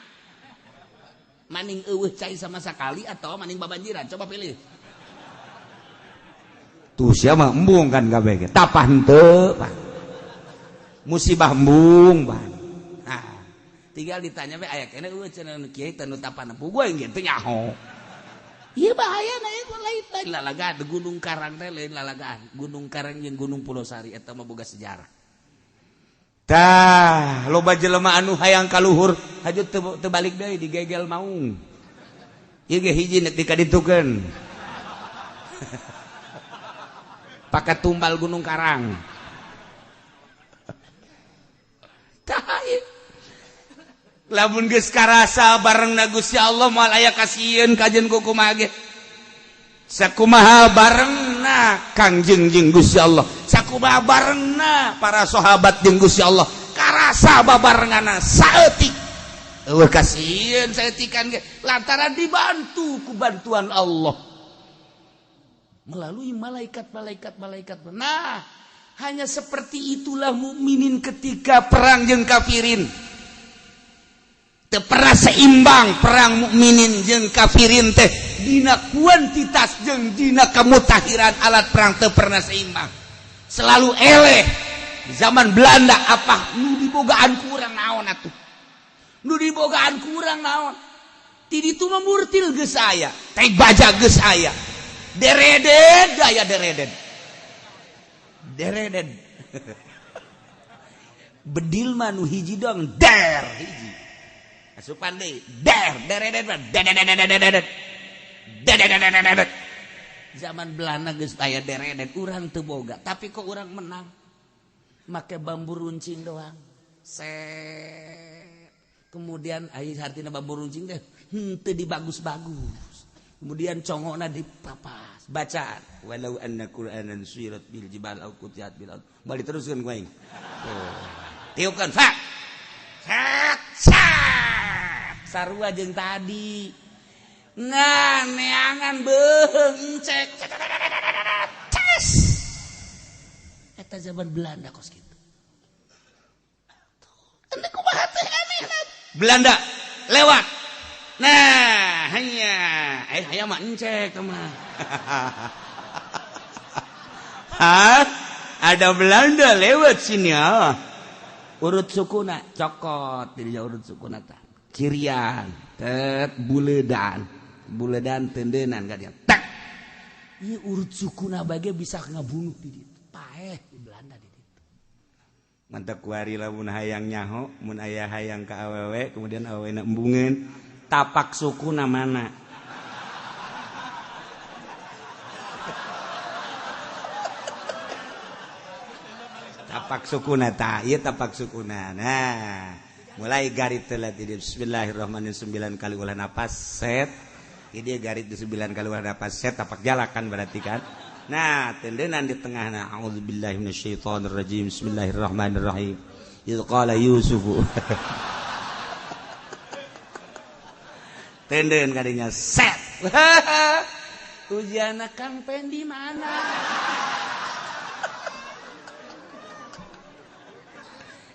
Maning eueuh cai sama sekali atau maning babanjiran? Coba pilih. Tuh sia mah embung kan kabeh. Tapah henteu, Pak. Musibah embung, Pak. Nah, tinggal ditanya we aya keneh eueuh cenah nu kiai teh nu tapah nempuh gue geus teu nyaho. Ieu bahaya na ieu lain lalagaan Gunung Karang teh lain lalagaan. Gunung Karang jeung Gunung Pulosari eta mah boga sejarah. Tah, loba jelema anu hayang kaluhur, haju teu balik deui digegel maung. Ieu ge hiji nek dikaditukeun. Pakai tumbal Gunung Karang. Tah ieu. Lamun geus karasa barengna Gusti Allah moal aya kasieun kajeun ku kumaha ge. Sakumaha barengna Kangjeng jeung Gusti Allah, sakumaha barengna para sahabat jeung Gusti Allah, karasa babarengana saeutik. Eueuh kasieun saeutikan ge lantaran dibantu ku bantuan Allah melalui malaikat-malaikat malaikat. Nah, hanya seperti itulah mukminin ketika perang jeung kafirin. Teu pernah seimbang perang mukminin jeung kafirin teh dina kuantitas jeung dina kemutahiran alat perang teu pernah seimbang. Selalu eleh. Di zaman Belanda apa nu dibogaan kurang naon atuh? Nu dibogaan kurang naon? Ti ditu mah murtil geus aya, teh baja geus aya. Deredet aya deredet. Deredet. Bedil mah nu hiji doang der hiji. Asupan deui der deredet mah dedededededet. Dedededededet. Zaman Belanda geus aya deredet, urang teu boga, tapi kok urang menang. Make bambu runcing doang. Set. Kemudian ai hartina bambu runcing teh henteu dibagus-bagus. Kemudian congokna dipapas, bacaan walau anna qur'anan suyirat bil jibal au qutiat bil ard. Balik teruskeun ku aing. Tiupkeun fa. Set set. Sarua jeung tadi. Nah, neangan beuheung cek. Ces. Eta zaman Belanda kos kitu. Tuh, kumaha teh anehna. Belanda lewat. Nah, hanya hayang mah encek mah. Hah? Ada Belanda lewat sini ah. Urut sukuna cokot di urut sukuna tah. Cirian, tet buledan. Buledan tendenan ka dia. Tak. Ieu urut sukuna bage bisa ngabunuh di ditu. Paeh di Belanda di ditu. Mantap kuari lamun hayang nyaho, mun aya hayang ka awewe, kemudian awewena embungeun. Tapak suku mana? Tapak sukuna ta, ieu tapak sukuna. Nah, mulai garit telat di bismillahirrahmanirrahim 9 kali ulah napas set. Ini dia garit di 9 kali ulah napas set tapak jalakan berarti kan. Nah, tendenan di tengahna. A'udzubillahi minasyaitonirrajim. Bismillahirrahmanirrahim. Idz qala Yusufu. Tenden kadinya set. Ujianna Kang Pendi mana?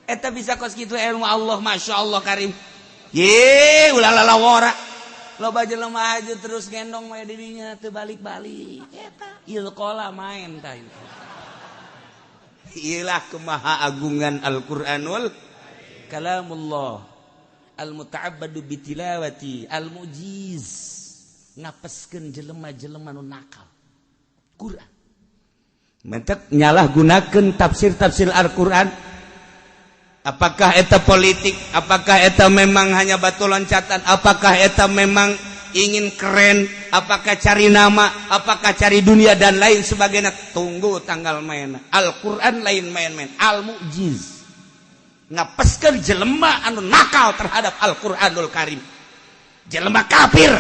Eta bisa kos kitu ilmu Allah, Masya Allah karim. Ye, ulah lalawara. Loba jelema aja terus gendong mah dirinya teu balik-balik. Eta ilqala main tah itu. Iyalah kemahaagungan Al-Qur'anul kalamullah al-muta'abbadu bitilawati al-mujiz, ngapeskeun jelema-jelema nu nakal. Quran. Mentek nyalahgunakeun tafsir-tafsir Al-Qur'an. Apakah eta politik? Apakah eta memang hanya batu loncatan? Apakah eta memang ingin keren? Apakah cari nama? Apakah cari dunia dan lain sebagainya? Tunggu tanggal main. Al-Quran lain main-main. Al-Mu'jiz. Ngapeskeun jelema anu nakal terhadap Al-Quranul Karim. Jelema kafir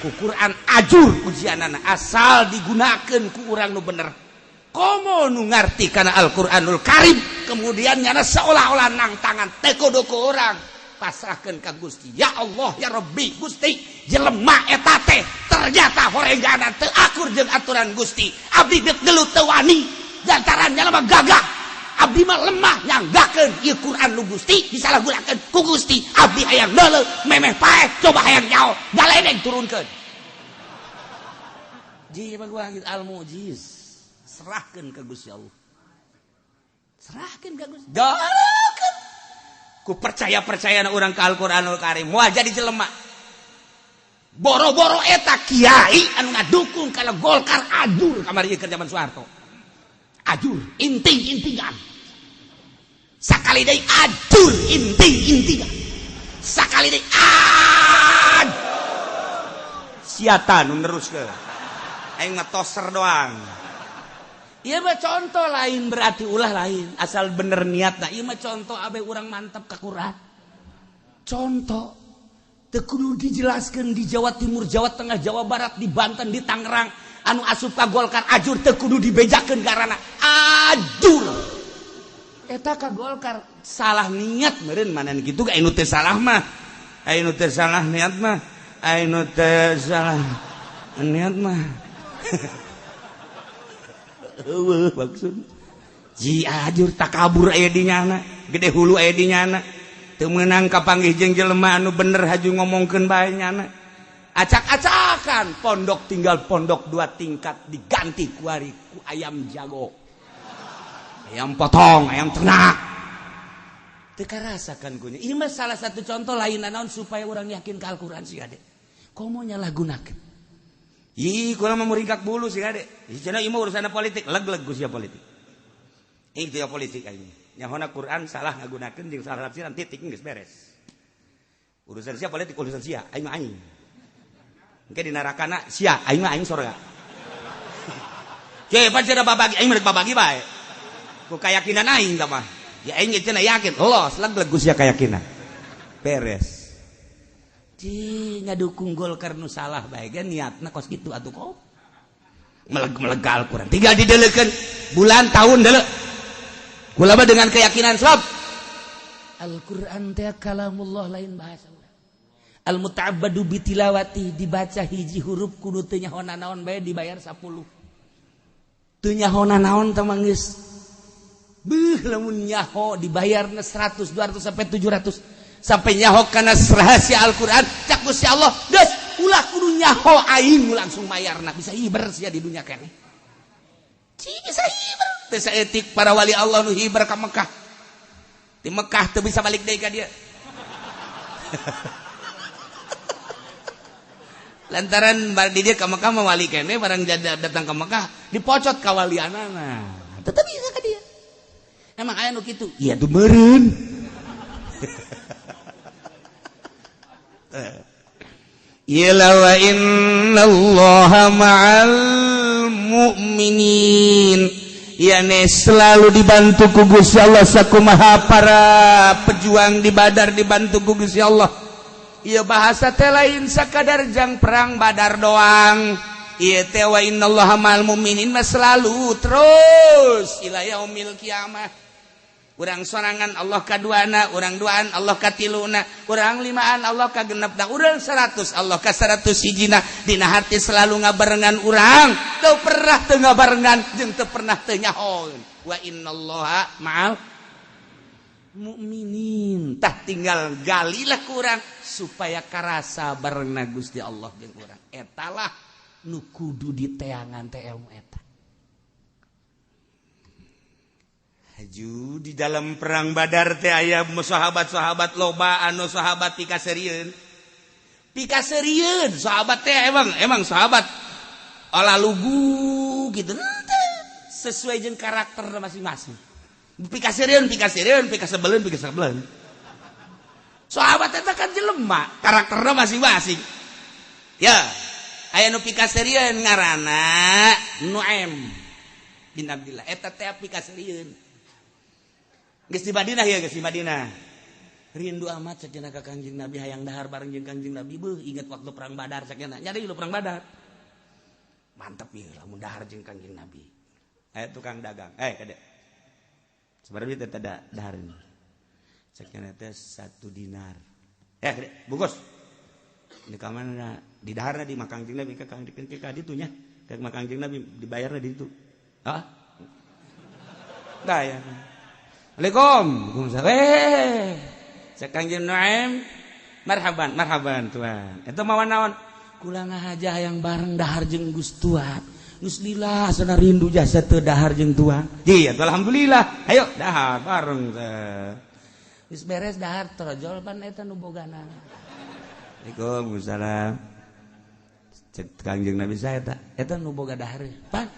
ku Quran ajur ujianana asal digunakeun ku urang nu bener. Komo nu ngarti kana Al-Qur'anul Karim kemudian nyana seolah-olah nang tangan teu kudu ku urang pasrahkeun ka Gusti. Ya Allah ya Rabbi Gusti, jelema eta teh ternyata horenggana teu akur jeung aturan Gusti. Abdi deuk gelut teu wani lantaran jelema gagah. Abdi mah lemah nyanggakeun ieu Qur'an nu Gusti disalahgunakeun ku Gusti. Abdi hayang deuleu memeh paeh coba hayang nyaho galedeng turunkeun. Ji baguah al-mujiz. Serahkan ke Gusti Allah. Serahkan ke Gusti. Dalakeun. Ku percaya-percayana urang ka Al-Qur'anul Karim. Wah jadi jelema. Boro-boro eta kiai anu ngadukung kalau Golkar ajur kamari keur zaman Soeharto. Ajur, inting-intingan. Sakali deui ajur, inting-intingan. Sakali deui ajur. Siata nu neruskeun. Aing mah toser doang. Ieu mah contoh lain berarti ulah lain asal bener niatna. Ieu mah contoh abe urang mantap ka Quran. Contoh teu kudu dijelaskeun di Jawa Timur, Jawa Tengah, Jawa Barat, di Banten, di Tangerang anu asup ka Golkar ajur teu kudu dibejakeun karana ajur. Eta ka Golkar salah niat meureun manan kitu ga anu teu salah mah. Anu teu salah niat mah, anu teu salah niat mah. Eueuh maksud ji ajur takabur aya di nyana gede hulu aya di nyana teu meunang kapanggih jeung jelema anu bener haju ngomongkeun bae nyana acak-acakan pondok tinggal pondok 2 tingkat diganti ku ari ku ayam jago ayam potong ayam ternak teu karasakan kunya. Ieu mah salah satu contoh lain naon supaya urang yakin ka Al-Qur'an sih ade komo nyalahgunakeun. Ih, kula mah muringkak bulu sih ade. Cenah ieu mah urusan politik, leg-leg ku sia politik. Ieu teh politik aing. Nyahona Quran salah ngagunakeun jeung salah tafsiran titik geus beres. Urusan sia politik urusan sia, aing mah aing. Engke di narakana sia, aing mah aing sorga. Ke pan cenah babagi aing mah babagi bae. Ku kayakinan aing tah mah. Ya aing cenah yakin, los leg-leg ku sia kayakinan. Beres. Ci ngadukung Golkar nu salah bae ge niatna kos kitu atuh kok. Meleg-meleg Al-Qur'an. Tinggal dideleukeun bulan tahun deuleu. Kula mah dengan keyakinan sebab Al-Qur'an teh kalamullah lain bahasa urang. Al-muta'abbadu bitilawati dibaca hiji huruf kudu teu nyaho naon bae dibayar 10. Teu nyaho naon teh mah geus. Beuh lamun nyaho dibayarna 100, 200 sampai 700. Sampai nyaho kana rahasia Al-Qur'an cak Gusti Allah geus ulah kudu nyaho aing langsung mayarna bisa hiber sia di dunya keneh. Ci bisa hiber teu saeutik para wali Allah nu hiber ka Mekah. Di Mekah teu bisa balik deui ka dieu. Lantaran di dieu ka Mekah mah wali keneh barang datang ka Mekah dipocot ka walianana. Tetep bisa ka dieu. Emang aya nu kitu? Iya tuh meureun. Ila wa innallaha ma'al mu'minin. Yani selalu dibantu ku Gusti Allah sakumaha para pejuang di Badar dibantu ku Gusti Allah. Ieu bahasa teh lain sakadar jang perang Badar doang. Ieu teh wa innallaha ma'al mu'minin mah selalu terus ila yaumil kiamah. Urang sorangan Allah kaduana, urang duaan Allah katiluna, urang limaan Allah kagenepna, urang 100 Allah ka 100 hijina. Dina hati selalu ngabarengan urang, teu pernah teu ngabarengan jeung teu pernah teu nyahoeun. Wa innallaha ma'al mukminin. Tah tinggal galilah ku urang supaya karasa barengna Gusti Allah jeung urang. Etalah nu kudu diteangan teh ilmu eta. Haju di dalam perang Badar teh aya sahabat-sahabat loba anu sahabat pikaseurieun. Pikaseurieun sahabat teh emang sahabat olah lugu gitu sesuai jeung karakter masing-masing. Pikaseurieun, pikaseurieun, pikasebeleun, pikasebeleun. Sahabat eta kan jelema, karakterna masing-masing. Ya, aya nu pikaseurieun ngaranna Nuaim bin Abdillah. Eta teh pikaseurieun. Geus di Madinah ya, geus di Madinah. Rindu amat cenah ka Kangjeng Nabi, hayang dahar bareng jeung Kangjeng Nabi. Beuh, inget waktu perang Badar cenah. Nyari lu perang Badar. Mantep ieu lamun dahar jeung Kangjeng Nabi. Aya tukang dagang. Kade. Sebenarnya teh ada dahar ini. Cenah teh 1 dinar. Kade, bungkus. Di kamana di daharna di makam Kangjeng Nabi ka Kangjeng ka ditu nya. Ka makam Kangjeng Nabi dibayarna di ditu. Hah? Dah ya. Assalamualaikum. Waalaikumsalam. Kangjeng Nuaim, marhaban, marhaban tuan. Eta mawa naon? Kula ngahaja hayang bareng dahar jeung Gus Tuan. Geus lila sana rindu jasa teu dahar jeung tuan. Ji, atuh alhamdulillah. Ayo dahar bareng teh. Geus beres dahar torojol pan eta nu bogana. Waalaikumsalam. Cek Kangjeng Nabi saya eta, eta nu boga dahar. Pan.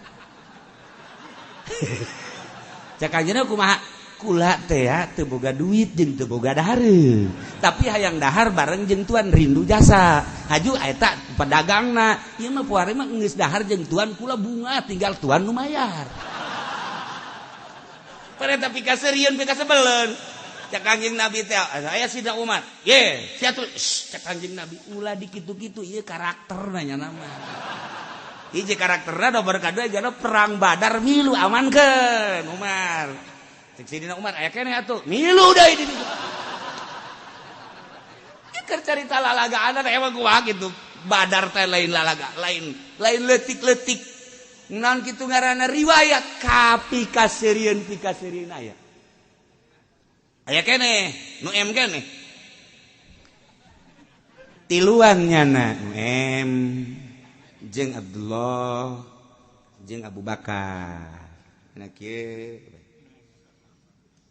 Cek Kangjeng kumaha? Kula teh ya teu boga duit jeung teu boga dahareun, tapi hayang dahar bareng jeung tuan rindu jasa. Haju eta pedagangna ieu mah puari mah geus dahar jeung tuan kula bunga tinggal tuan nu mayar. Pereta pikaseurieun pikasebeleun. Cek Kangjeng Nabi teh aya Sidna Umar. Ye, sia tuh cek Kangjeng Nabi ulah dikitu-kitu ieu karakterna nya nama. Hiji karakterna nomor kadua jana perang Badar milu amankeun Umar. Cek Sidina Umar aya keneh atuh milu deui di ditu. Keur carita lalagaana emang kumaha kitu. Badar teh lain lalaga, lain lain leutik-leutik. Naon kitu ngaranna riwayat kapikaseurieun pikaseurieun aya. Aya keneh, nu M keneh. Tiluan nyana nu M jeung Abdullah jeung Abu Bakar. Nah kieu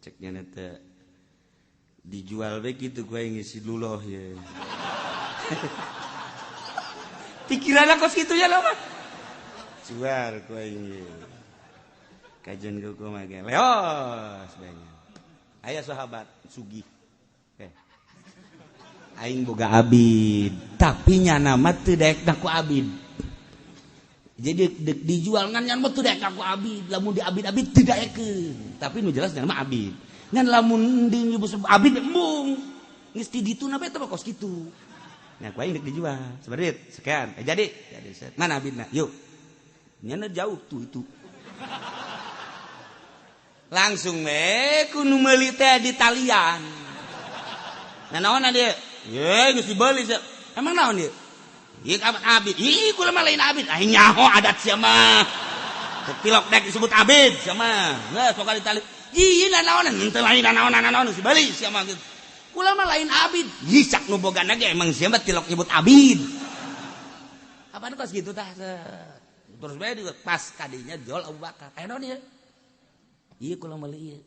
ceknya nete dijual we gitu gue ngisi luloh ya. Pikiran aku segitu ya lama. Jual gue ini. Kajian gue mage leos banyak. Aya sahabat sugih. Aing boga abid, tapi nyana mah teu daek ku abid. Jadi dijual ngan nyan mah teu daek ku abid, lamun di abid-abid teu daekeun. Tapi nu jelas nyana mah abid. Ngan lamun di abid embung. Geus di ditu na bae teh kos kitu. Nya ku aing deuk dijual. Seberit sekian. Jadi mana abidna? Yuk. Nyana jauh tuh itu. Langsung we ku nu meuli teh di talian. Nah naon dia? Ye geus dibeli sia. Emang naon ieu? Ieu abid. Ih kula mah lain abid. Aing nyaho adat sia mah. Pilok dek disebut abid sia mah. Geus sok ditali. Ih naonan henteu lain naonan geus dibeli sia mah gitu. Kula mah lain abid. Ih cak nu bogana ge emang sia mah tilok nyebut abid. Apaan kos gitu tah? Terus bae pas kadinya jual Abu Bakar. Aya naon ieu? Ieu kula meuli ieu.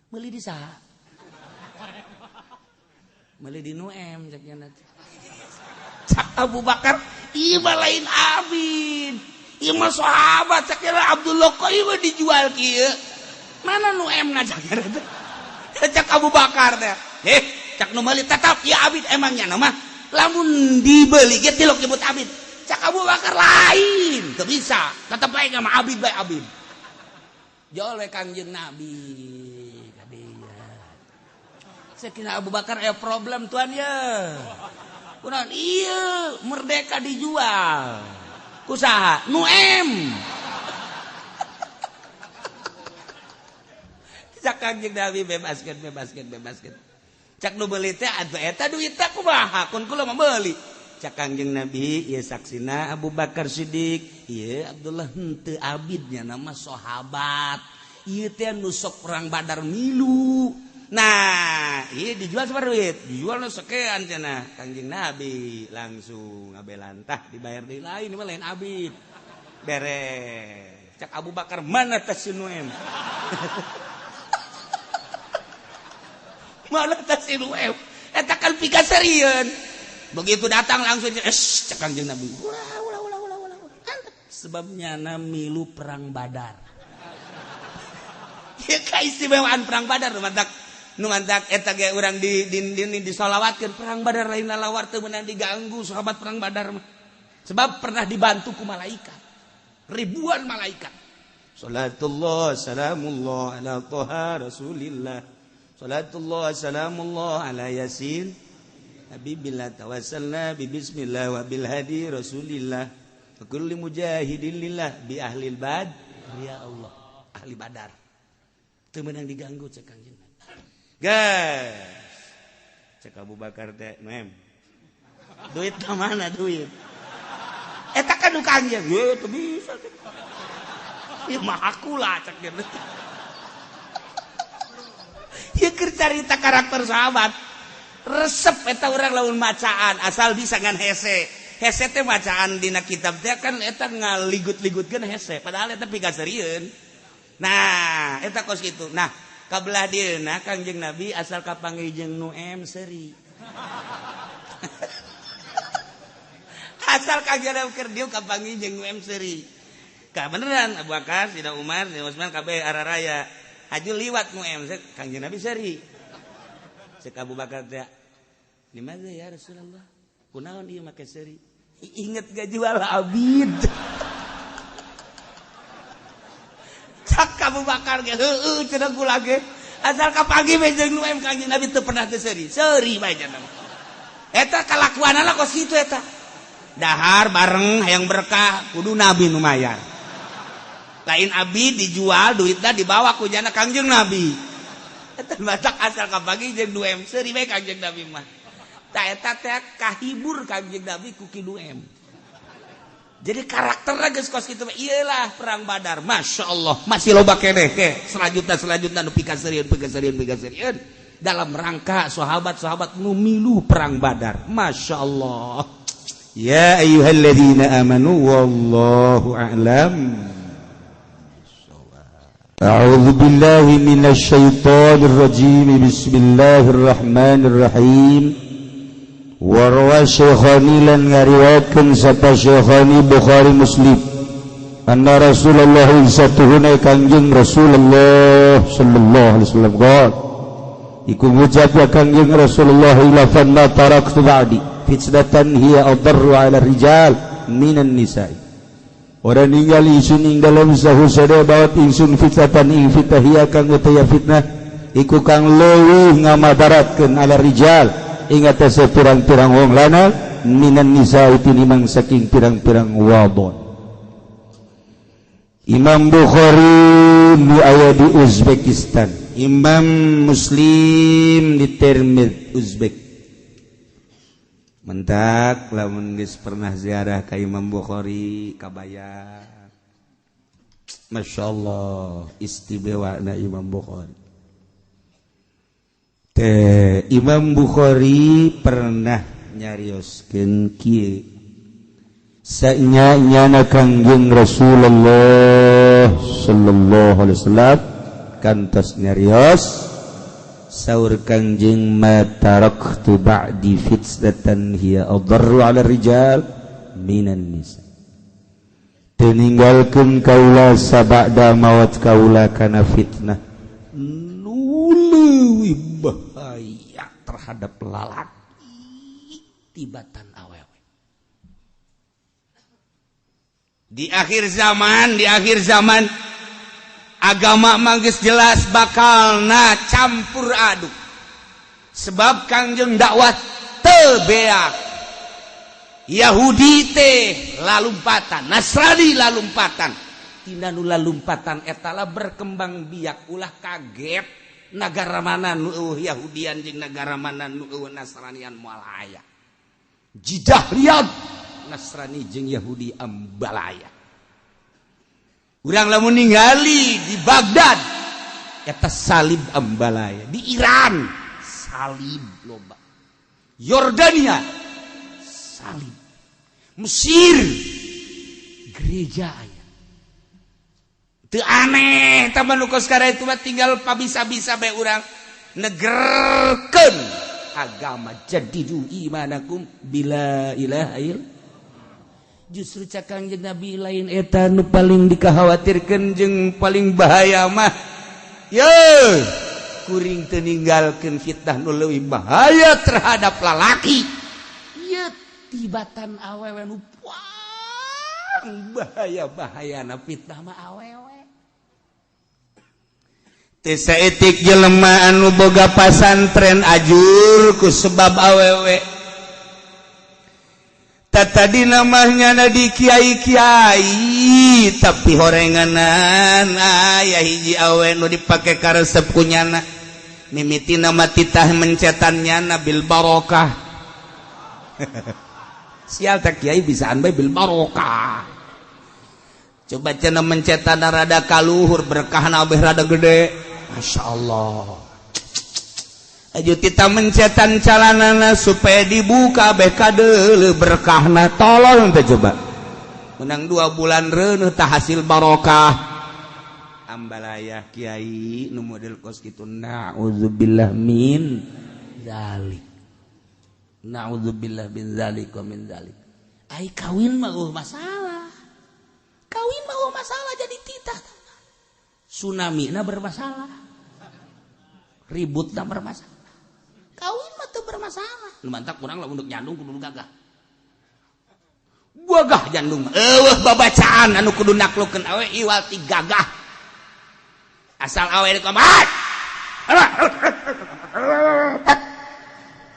Meuli di saha? Meuli di Nuem cek nya. Cak Abu Bakar, ieu mah lain abid. Ieu mah sahabat cek nya Abdullah kok ieu mah dijual kieu. Mana Nuem na cek nya teh? Cak Abu Bakar teh. Heh, cak nu meuli tetap ieu abid emangnya mah. Lamun dibeli ge tilok nyebut abid. Cak Abu Bakar lain, teu bisa. Tetep bae mah abid bae abid. Jol we Kangjeng Nabi. Sekina Abu Bakar problem tuan ya. Kunaon ieu merdeka dijual. Ku saha? Nu M. Cak Kangjeng Nabi bebaskeun bebaskeun bebaskeun. Cak nu beuli teh atuh eta duitna kumaha? Kun kula mah meuli. Cak Kangjeng Nabi ieu saksina Abu Bakar Siddiq, ieu Abdullah henteu abidnya nama sahabat. Ieu teh nu sok perang Badar milu. Nah, ieu dijual sabaraha duit? Dijual nu sekian cenah. Kangjeng Nabi langsung ngabelantah dibayar deui lain mah lain abid. Beres. Cak Abu Bakar mana tas si Nuem? Mana tas si Nuem? Eta kan pikaserieun. Begitu datang langsung es cak Kangjeng Nabi. Ulah ulah ulah ulah ulah. Sebabnya na milu perang Badar. Ya kaistimewaan perang Badar nu mantak nu mantak eta ge urang di disolawatkeun perang Badar lain lalawar teu meunang diganggu sahabat perang Badar mah. Sebab pernah dibantu ku malaikat. Ribuan malaikat. Salatullah salamullah ala Toha Rasulillah. Salatullah salamullah ala Yasin Habibillah tawassalna bi bismillah wa bil hadi Rasulillah. Wa kulli mujahidin lillah bi ahlil bad. Ya Allah, ahli Badar. Teu meunang diganggu cek Kangjeng Nabi. Guys, cek Abu Bakar teh, mem. Duit ka mana duit? Eta kan nu Kangjeng. Ye teu bisa. Ieu mah aku lah cek dia. Ieu keur carita karakter sahabat. Resep eta urang lamun macaan asal bisa ngan hese. Hese teh macaan dina kitab teh kan eta ngaligut-ligutkeun hese, padahal eta pikaserieun. Nah, eta kos kitu. Nah, kabelah dieuna Kangjeng Nabi asal kapanggih jeung nu M seuri. Asal Kangjeng Nabi keur dieu kapanggih jeung nu M seuri. Ka beneran Abu Bakar, Sidna Umar, Sidna Utsman kabeh araraya. Haju liwat nu M Kangjeng Nabi seuri. Cek Abu Bakar teh, "Limaza ya Rasulullah? Kunaon ieu make seuri?" Inget gak jual abid. Cak Abu Bakar ge heueuh cenah kula ge. Asal kapanggih we jeung nu M Kangjeng Nabi teu pernah teu seuri. Seuri bae cenah. Eta kalakuanana kos kitu eta. Dahar bareng hayang berkah kudu Nabi nu mayar. Lain abid dijual duitna dibawa ku jana Kangjeng Nabi. Eta matak asal kapanggih jeung nu M seuri bae Kangjeng Nabi mah. Ta eta teh kahibur Kangjeng Nabi ku ki nu M. Jadi karakternya geus kos kitu iyalah perang Badar. Masya Allah masih loba keneh ke selanjutnya nu pikaseurieun pikaseurieun pikaseurieun dalam rangka sahabat-sahabat nu milu perang Badar. Masya Allah. Ya ayyuhalladzina amanu wallahu a'lam. A'udzu billahi minasyaitonir rajim. Bismillahirrahmanirrahim. Warwa Syekhani lan ngariwayatkeun sapa Syekhani Bukhari Muslim anna Rasulullah satuhuna Kangjeng Rasulullah sallallahu alaihi wasallam qol iku ngucap ya Kangjeng Rasulullah ila fanna taraktu ba'di fitnatan hiya adarru 'ala rijal minan nisa'i. Ora ninggal ingsun ing dalem sahu sada bawat ingsun fitnatan ing fitnah hiya kang utaya fitnah iku kang leuwih ngamadaratkeun ala rijal ing atase pirang-pirang wong lanang minan nisa tinimang saking pirang-pirang wadon. Imam Bukhari nu aya di Uzbekistan, Imam Muslim di Termez Uzbek. Mentak lamun geus pernah ziarah ka Imam Bukhari kabaya. Masya Allah istimewana Imam Bukhari. Teh Imam Bukhari pernah nyarioskeun kieu sanya-nyana Kangjeng Rasulullah sallallahu alaihi wasallam kantos nyarios saur Kangjeng ma taraktu ba'di fitnatan hiya adarru 'ala rijal minan nisa. Teu ninggalkeun kaula sabada maot kaula kana fitnah nu leuwih bahaya terhadap lalaki tibatan awewe. Di akhir zaman agama mah geus jelas bakalna campur aduk. Sebab Kangjeng dakwah teu beak. Yahudi teh lalumpatan, Nasrani lalumpatan. Tina nu lalumpatan eta lah berkembang biak. Ulah kaget negara mana nu euweuh Yahudian jeung negara mana nu euweuh Nasranian, moal aya. Jidah, Riyadh, Nasrani jeung Yahudi ambalaya. Urang lamun ningali di Baghdad, eta salib ambalaya. Di Iran salib loba, Yordania salib, Mesir gereja aya. Teu aneh taman nu kos itu mah, tinggal pabisa-bisa bae urang negerkeun agama. Jaddidu imanakum bila ilaha ill. Justru cak Kangjeng Nabi, lain eta nu paling dikhawatirkeun jeung paling bahaya mah. Ye, kuring teu ninggalkeun fitnah nu leuwih bahaya terhadap lalaki. Ye, tibatan awewe nu paling bahaya, bahayana fitnah mah awewe. Teu saeutik jelema anu boga pasantren ajur ku sebab awewe. Tadi namanya di kiai-kiai, tapi horenganan aya hiji awe nu dipake karesep ku nyana. Mimiti nama titah mencetan nyana bil barokah. Sial tak, kiai bisaan bae bil barokah. Coba cenah mencetan rada kaluhur, berkah abeh rada gede. Masya Allah. Aju tita mencetan calanana supaya dibuka beh kadeuleu berkahna. Tolong teh, coba menang 2 bulan reuneuh tah hasil barokah. Ambalaya kiai nu model kos kitu. Naudzubillah min zalik, naudzubillah min zalik wa min zalik. Ai kawin mah masalah, kawin mah masalah, jadi titah tsunami na bermasalah, ribut na bermasalah. Kawin mah teu bermasalah. Nu mantak kurang lah untuk nyandung kudu gagah, gagah jandung. Eueuh babacaan anu kudu naklukeun awe iwal ti gagah, asal awe di kamar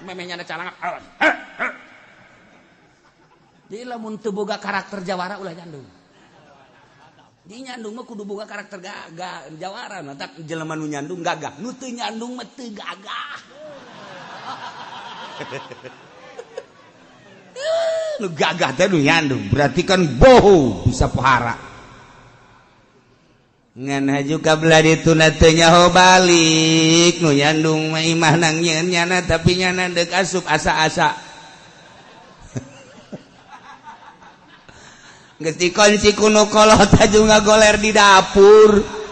memehnya ada calangap. Jadi lamun teu boga karakter jawara, ulah nyandung. Di nyandung mah kudu boga karakter gagah jawara. Matak jelema nu nyandung gagah, nu teu nyandung mah teu gagah. Nu gagah teh nu nyandung, berarti kan boho bisa pohara. Ngan haju kabelah dituna teu nyaho balik. Nu nyandung mah imah nang nyeun nyana, tapi nyana deuk asup asa-asa. Geus dikunci ku nu kolot, aju ngagoler di dapur.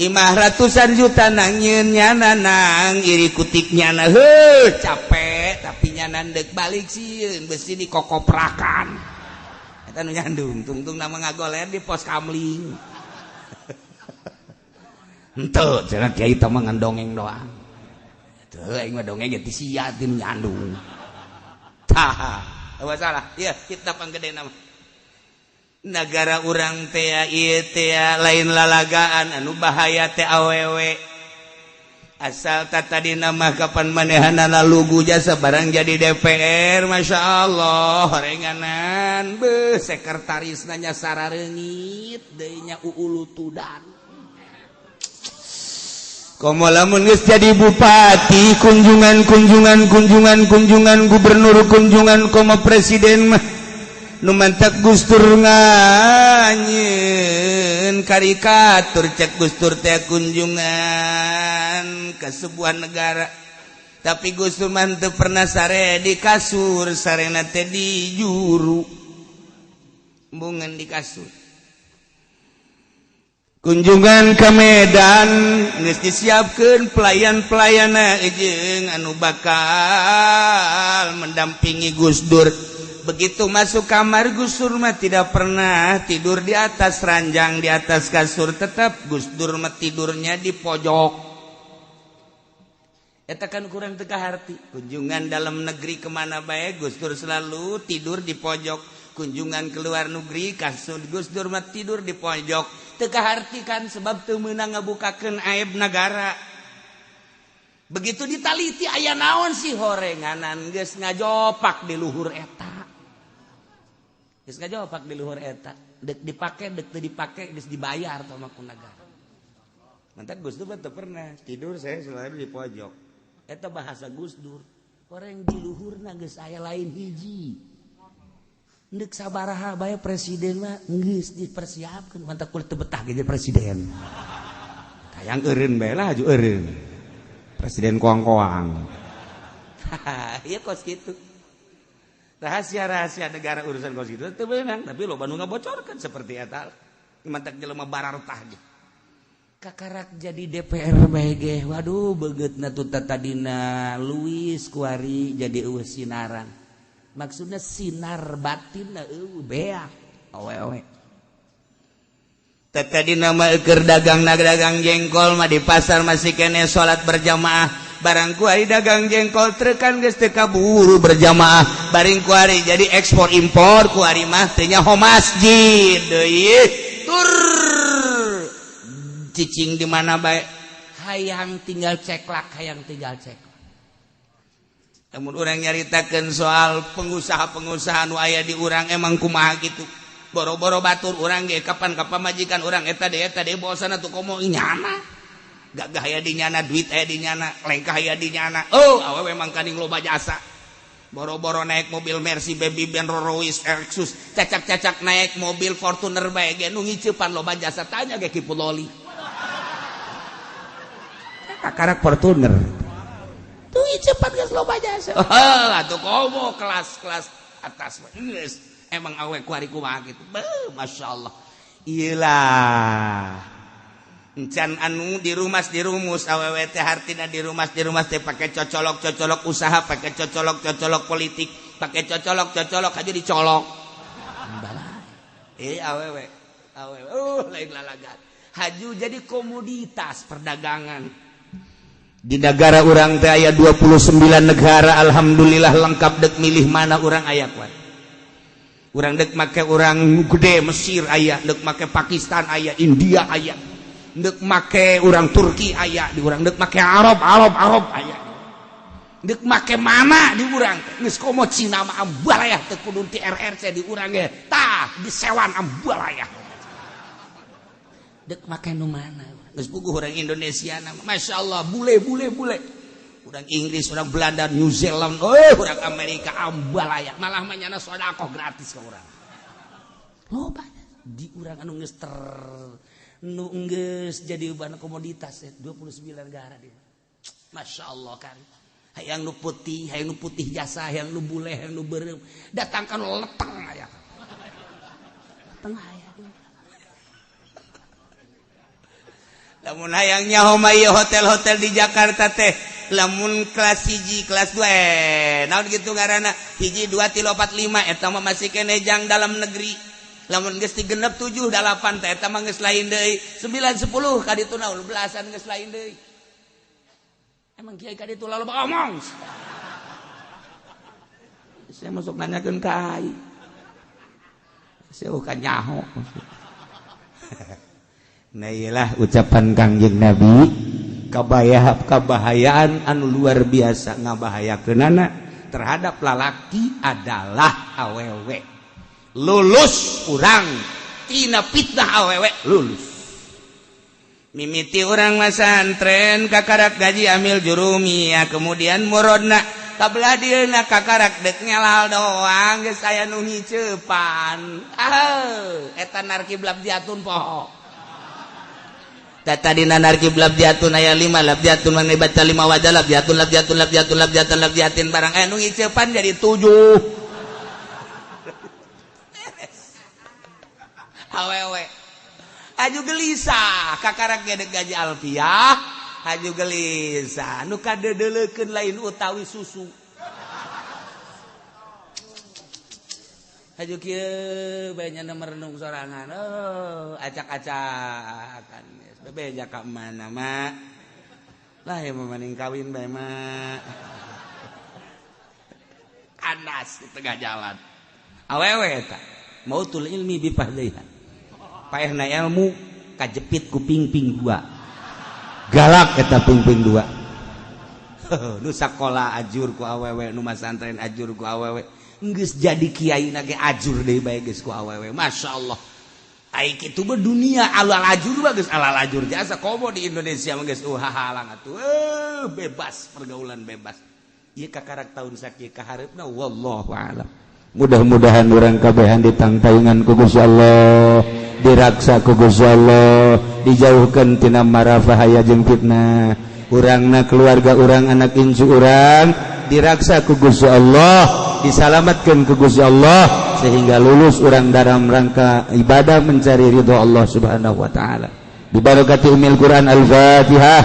Imah ratusan juta nang nyeun nyana, nang iri kutik nyana. Heuh, capek, tapi nyana deuk balik sieun besi dikokoprakan. Eta nu nyandung tungtung nama ngagoler di pos kamling. Henteu cenah kiai teh mah ngan dongeng doang. Teu, aing mah dongeng ge ti sia ti nu nyandung. Tah, eueuh salah. Ieu fitnah panggedena mah. Negara urang teh ieu teh lain lalagaan, anu bahaya teh awewe. Asal tadi nama kapan manehanana lugu jasa barang jadi DPR, Masya Allah, horenganan be sekretaris nanya sarareungit deui nya uulutudan. Komo lamun geus jadi bupati, kunjungan kunjungan kunjungan kunjungan, gubernur kunjungan, komo presiden mah. Nu mantak Gus Dur nganyieun karikatur, cek Gus Dur teh kunjungan ke sebuah negara, tapi Gus Dur mah teu pernah sare di kasur, sarena teh di juru, embungan di kasur. Kunjungan ke Medan geus disiapkeun pelayan-pelayanna jeung anu bakal mendampingi Gus Dur. Begitu masuk kamar, Gus Dur mah tidak pernah tidur di atas ranjang, di atas kasur. Tetap Gus Dur mah tidurnya di pojok. Eta kan kurang teu kaharti. Kunjungan dalam negeri kemana bae, Gus Dur selalu tidur di pojok. Kunjungan ke luar negeri, kasur Gus Dur mah tidur di pojok. Teu kaharti kan, sebab teu meunang ngabukakeun aib negara. Begitu ditaliti, aya naon sih horenganan geus ngajopak di luhur eta. Geus ngajawab di luhur eta, dek dipake dek teu dipake geus dibayar sama ku nagara. Mantak Gus Dur teu pernah tidur, saya selalu di pojok. Eta bahasa Gus Dur. Orang di luhurna geus aya lain hiji. Ndek sabaraha bae presiden mah geus dipersiapkeun, mantak kulit teu betah ge jadi presiden. Hayang eureun bae lah, aju eureun. Presiden koang-koang. Iya kos kitu. Rahasia-rahasia negara urusan kos kitu teu beunang, tapi loba nu ngabocorkeun seperti eta. Mantak jelema barartah ge. Kakarak jadi DPR bae ge. Waduh beungeutna tuh tadina Luis kuari jadi eueuh sinaran. Maksudna sinar batinna eueuh beak awewe. Tadi nama eker dagang dagang jengkol mah di pasar masih kene salat berjamaah, barang kuari dagang jengkol trekan geus teu kaburu berjamaah, baring kuari jadi ekspor impor kuari mah teu nyaho masjid deui tur cicing di mana bae hayang tinggal ceklak, hayang tinggal ceklak. Namun urang nyaritakeun soal pengusaha-pengusaha nu aya di urang emang kumaha gitu. Boro-boro batur urang ge kapan ka pamajikan urang eta deui bosan atuh komo nyana. Gagah aya di nyana, duit aya di nyana, lengkah aya di nyana. Oh, awewe mangkaning loba jasa. Boro-boro naik mobil Mercy, Baby Ben, Rolls Royce, Lexus, cacak-cacak naik mobil Fortuner bae ge nu ngiceupan loba jasa, tanya ge Ki Puloli. Kakarak Fortuner. Tuh ngiceupan geus loba jasa. Oh, atuh komo kelas-kelas atas mah. Geus emang awe kuari kumaha gitu. Beuh, Masya Allah. Iyalah. Encan anu dirumas dirumus awewe teh hartina dirumas dirumas teh pake cocolok-cocolok usaha, pake cocolok-cocolok politik, pake cocolok-cocolok aja dicolok. Awewe. Awewe. Lain lalagan. Haju jadi komoditas perdagangan. Di negara urang teh aya 29 negara, alhamdulillah lengkap, dek milih mana urang aya kuat. Urang dek make urang gede Mesir aya, dek make Pakistan aya, India aya, dek make urang Turki aya, di urang dek make Arab Arab Arab aya. Dek make mana di urang geus komo Cina mah ambalayah teu kudu ti RRC di urang ge. Tah disewan ambalayah. Dek make nu mana? Geus puguh urang Indonesia na Masya Allah bule bule bule. Urang Inggris, urang Belanda, New Zealand, oh urang Amerika ambalaya, malah manyana sedekah gratis ka urang. Loba di urang anu geus ter nu geus jadi bahan komoditas ya, 29 negara di. Masya Allah kan. Hayang nu putih, hayang nu putih jasa, hayang nu bule, hayang nu beureum, datangkan leteng aya. Leteng aya. Lamun hayang nyaho mah ieu hotel-hotel di Jakarta teh lamun kelas 1, kelas 2, naon gitu ngaranna 1 2 3 4 5 eta mah masih kene jang dalam negeri. Lamun geus 6 7 8 teh eta mah geus lain deui. 9 10 ka ditu naon belasan geus lain deui. Emang kiai ka ditu lalu ngomong. Saya masuk nanyakeun ka ai. Saya ka nyaho. Nah iyalah ucapan Kangjeng Nabi kabahayaan anu luar biasa ngabahayakeunana terhadap lalaki adalah awewe. Lulus urang tina fitnah awewe lulus. Mimiti urang masantren kakarak gaji amil jurumiyah, kemudian murodna kabelah dieuna kakarak dek ngelal doang geus aya nu ngiceupan. Ah eta narkiblab jatun poho. Tadi narkib labdiatun aya 5 labdiatun mane baca 5 wajah labdiatun labdiatun labdiatun labdiatun labdiatin barang anu ngiceupan jadi 7. Awewe aju gelisah kakarak ge dek gaji alfiah aju gelisah nu kadeudeulekeun lain utawi susu. Aju kieu bae nya merenung sorangan, oh acak-acakan bebeja ka mana mak lah ya memaning kawin bae mak. Anas di tengah jalan awewe eta mautul ilmi bi fahdaiha, paehna ilmu kajepit ku pingping dua, galak eta pingping dua. Nu sakola ajur ku awewe, nu masantren ajur ku awewe, Geus jadi kiai na ge ajur deui bae geus ku awewe. Masya Allah. Ai kitu mah dunia alal ajur mah geus alal ajur jasa, komo di Indonesia mah geus hahalang atuh. Bebas pergaulan bebas. Ieu kakarak tahun sakieu ka hareupna, wallahu a'lam. Mudah-mudahan urang kabehan ditangtayungan ku Gusti Allah, diraksa ku Gusti Allah, dijauhkan tina mara bahaya jeung fitnah. Urangna, keluarga urang, anak incu urang diraksa ku Gusti Allah, disalamatkan ku Gusti Allah sehingga lulus urang dalam rangka ibadah mencari ridho Allah Subhanahu wa taala. Bibarakati umil Quran. Al-Fatihah.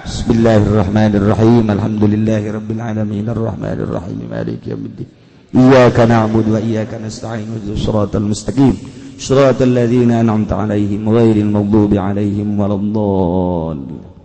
Bismillahirrahmanirrahim. Alhamdulillahirabbil alamin, arrahmanirrahim, maliki yaumiddin. Iyyaka na'budu wa iyyaka nasta'in, ihdinas siratal mustaqim, siratal ladzina an'amta 'alaihim ghairil maghdubi 'alaihim waladdallin.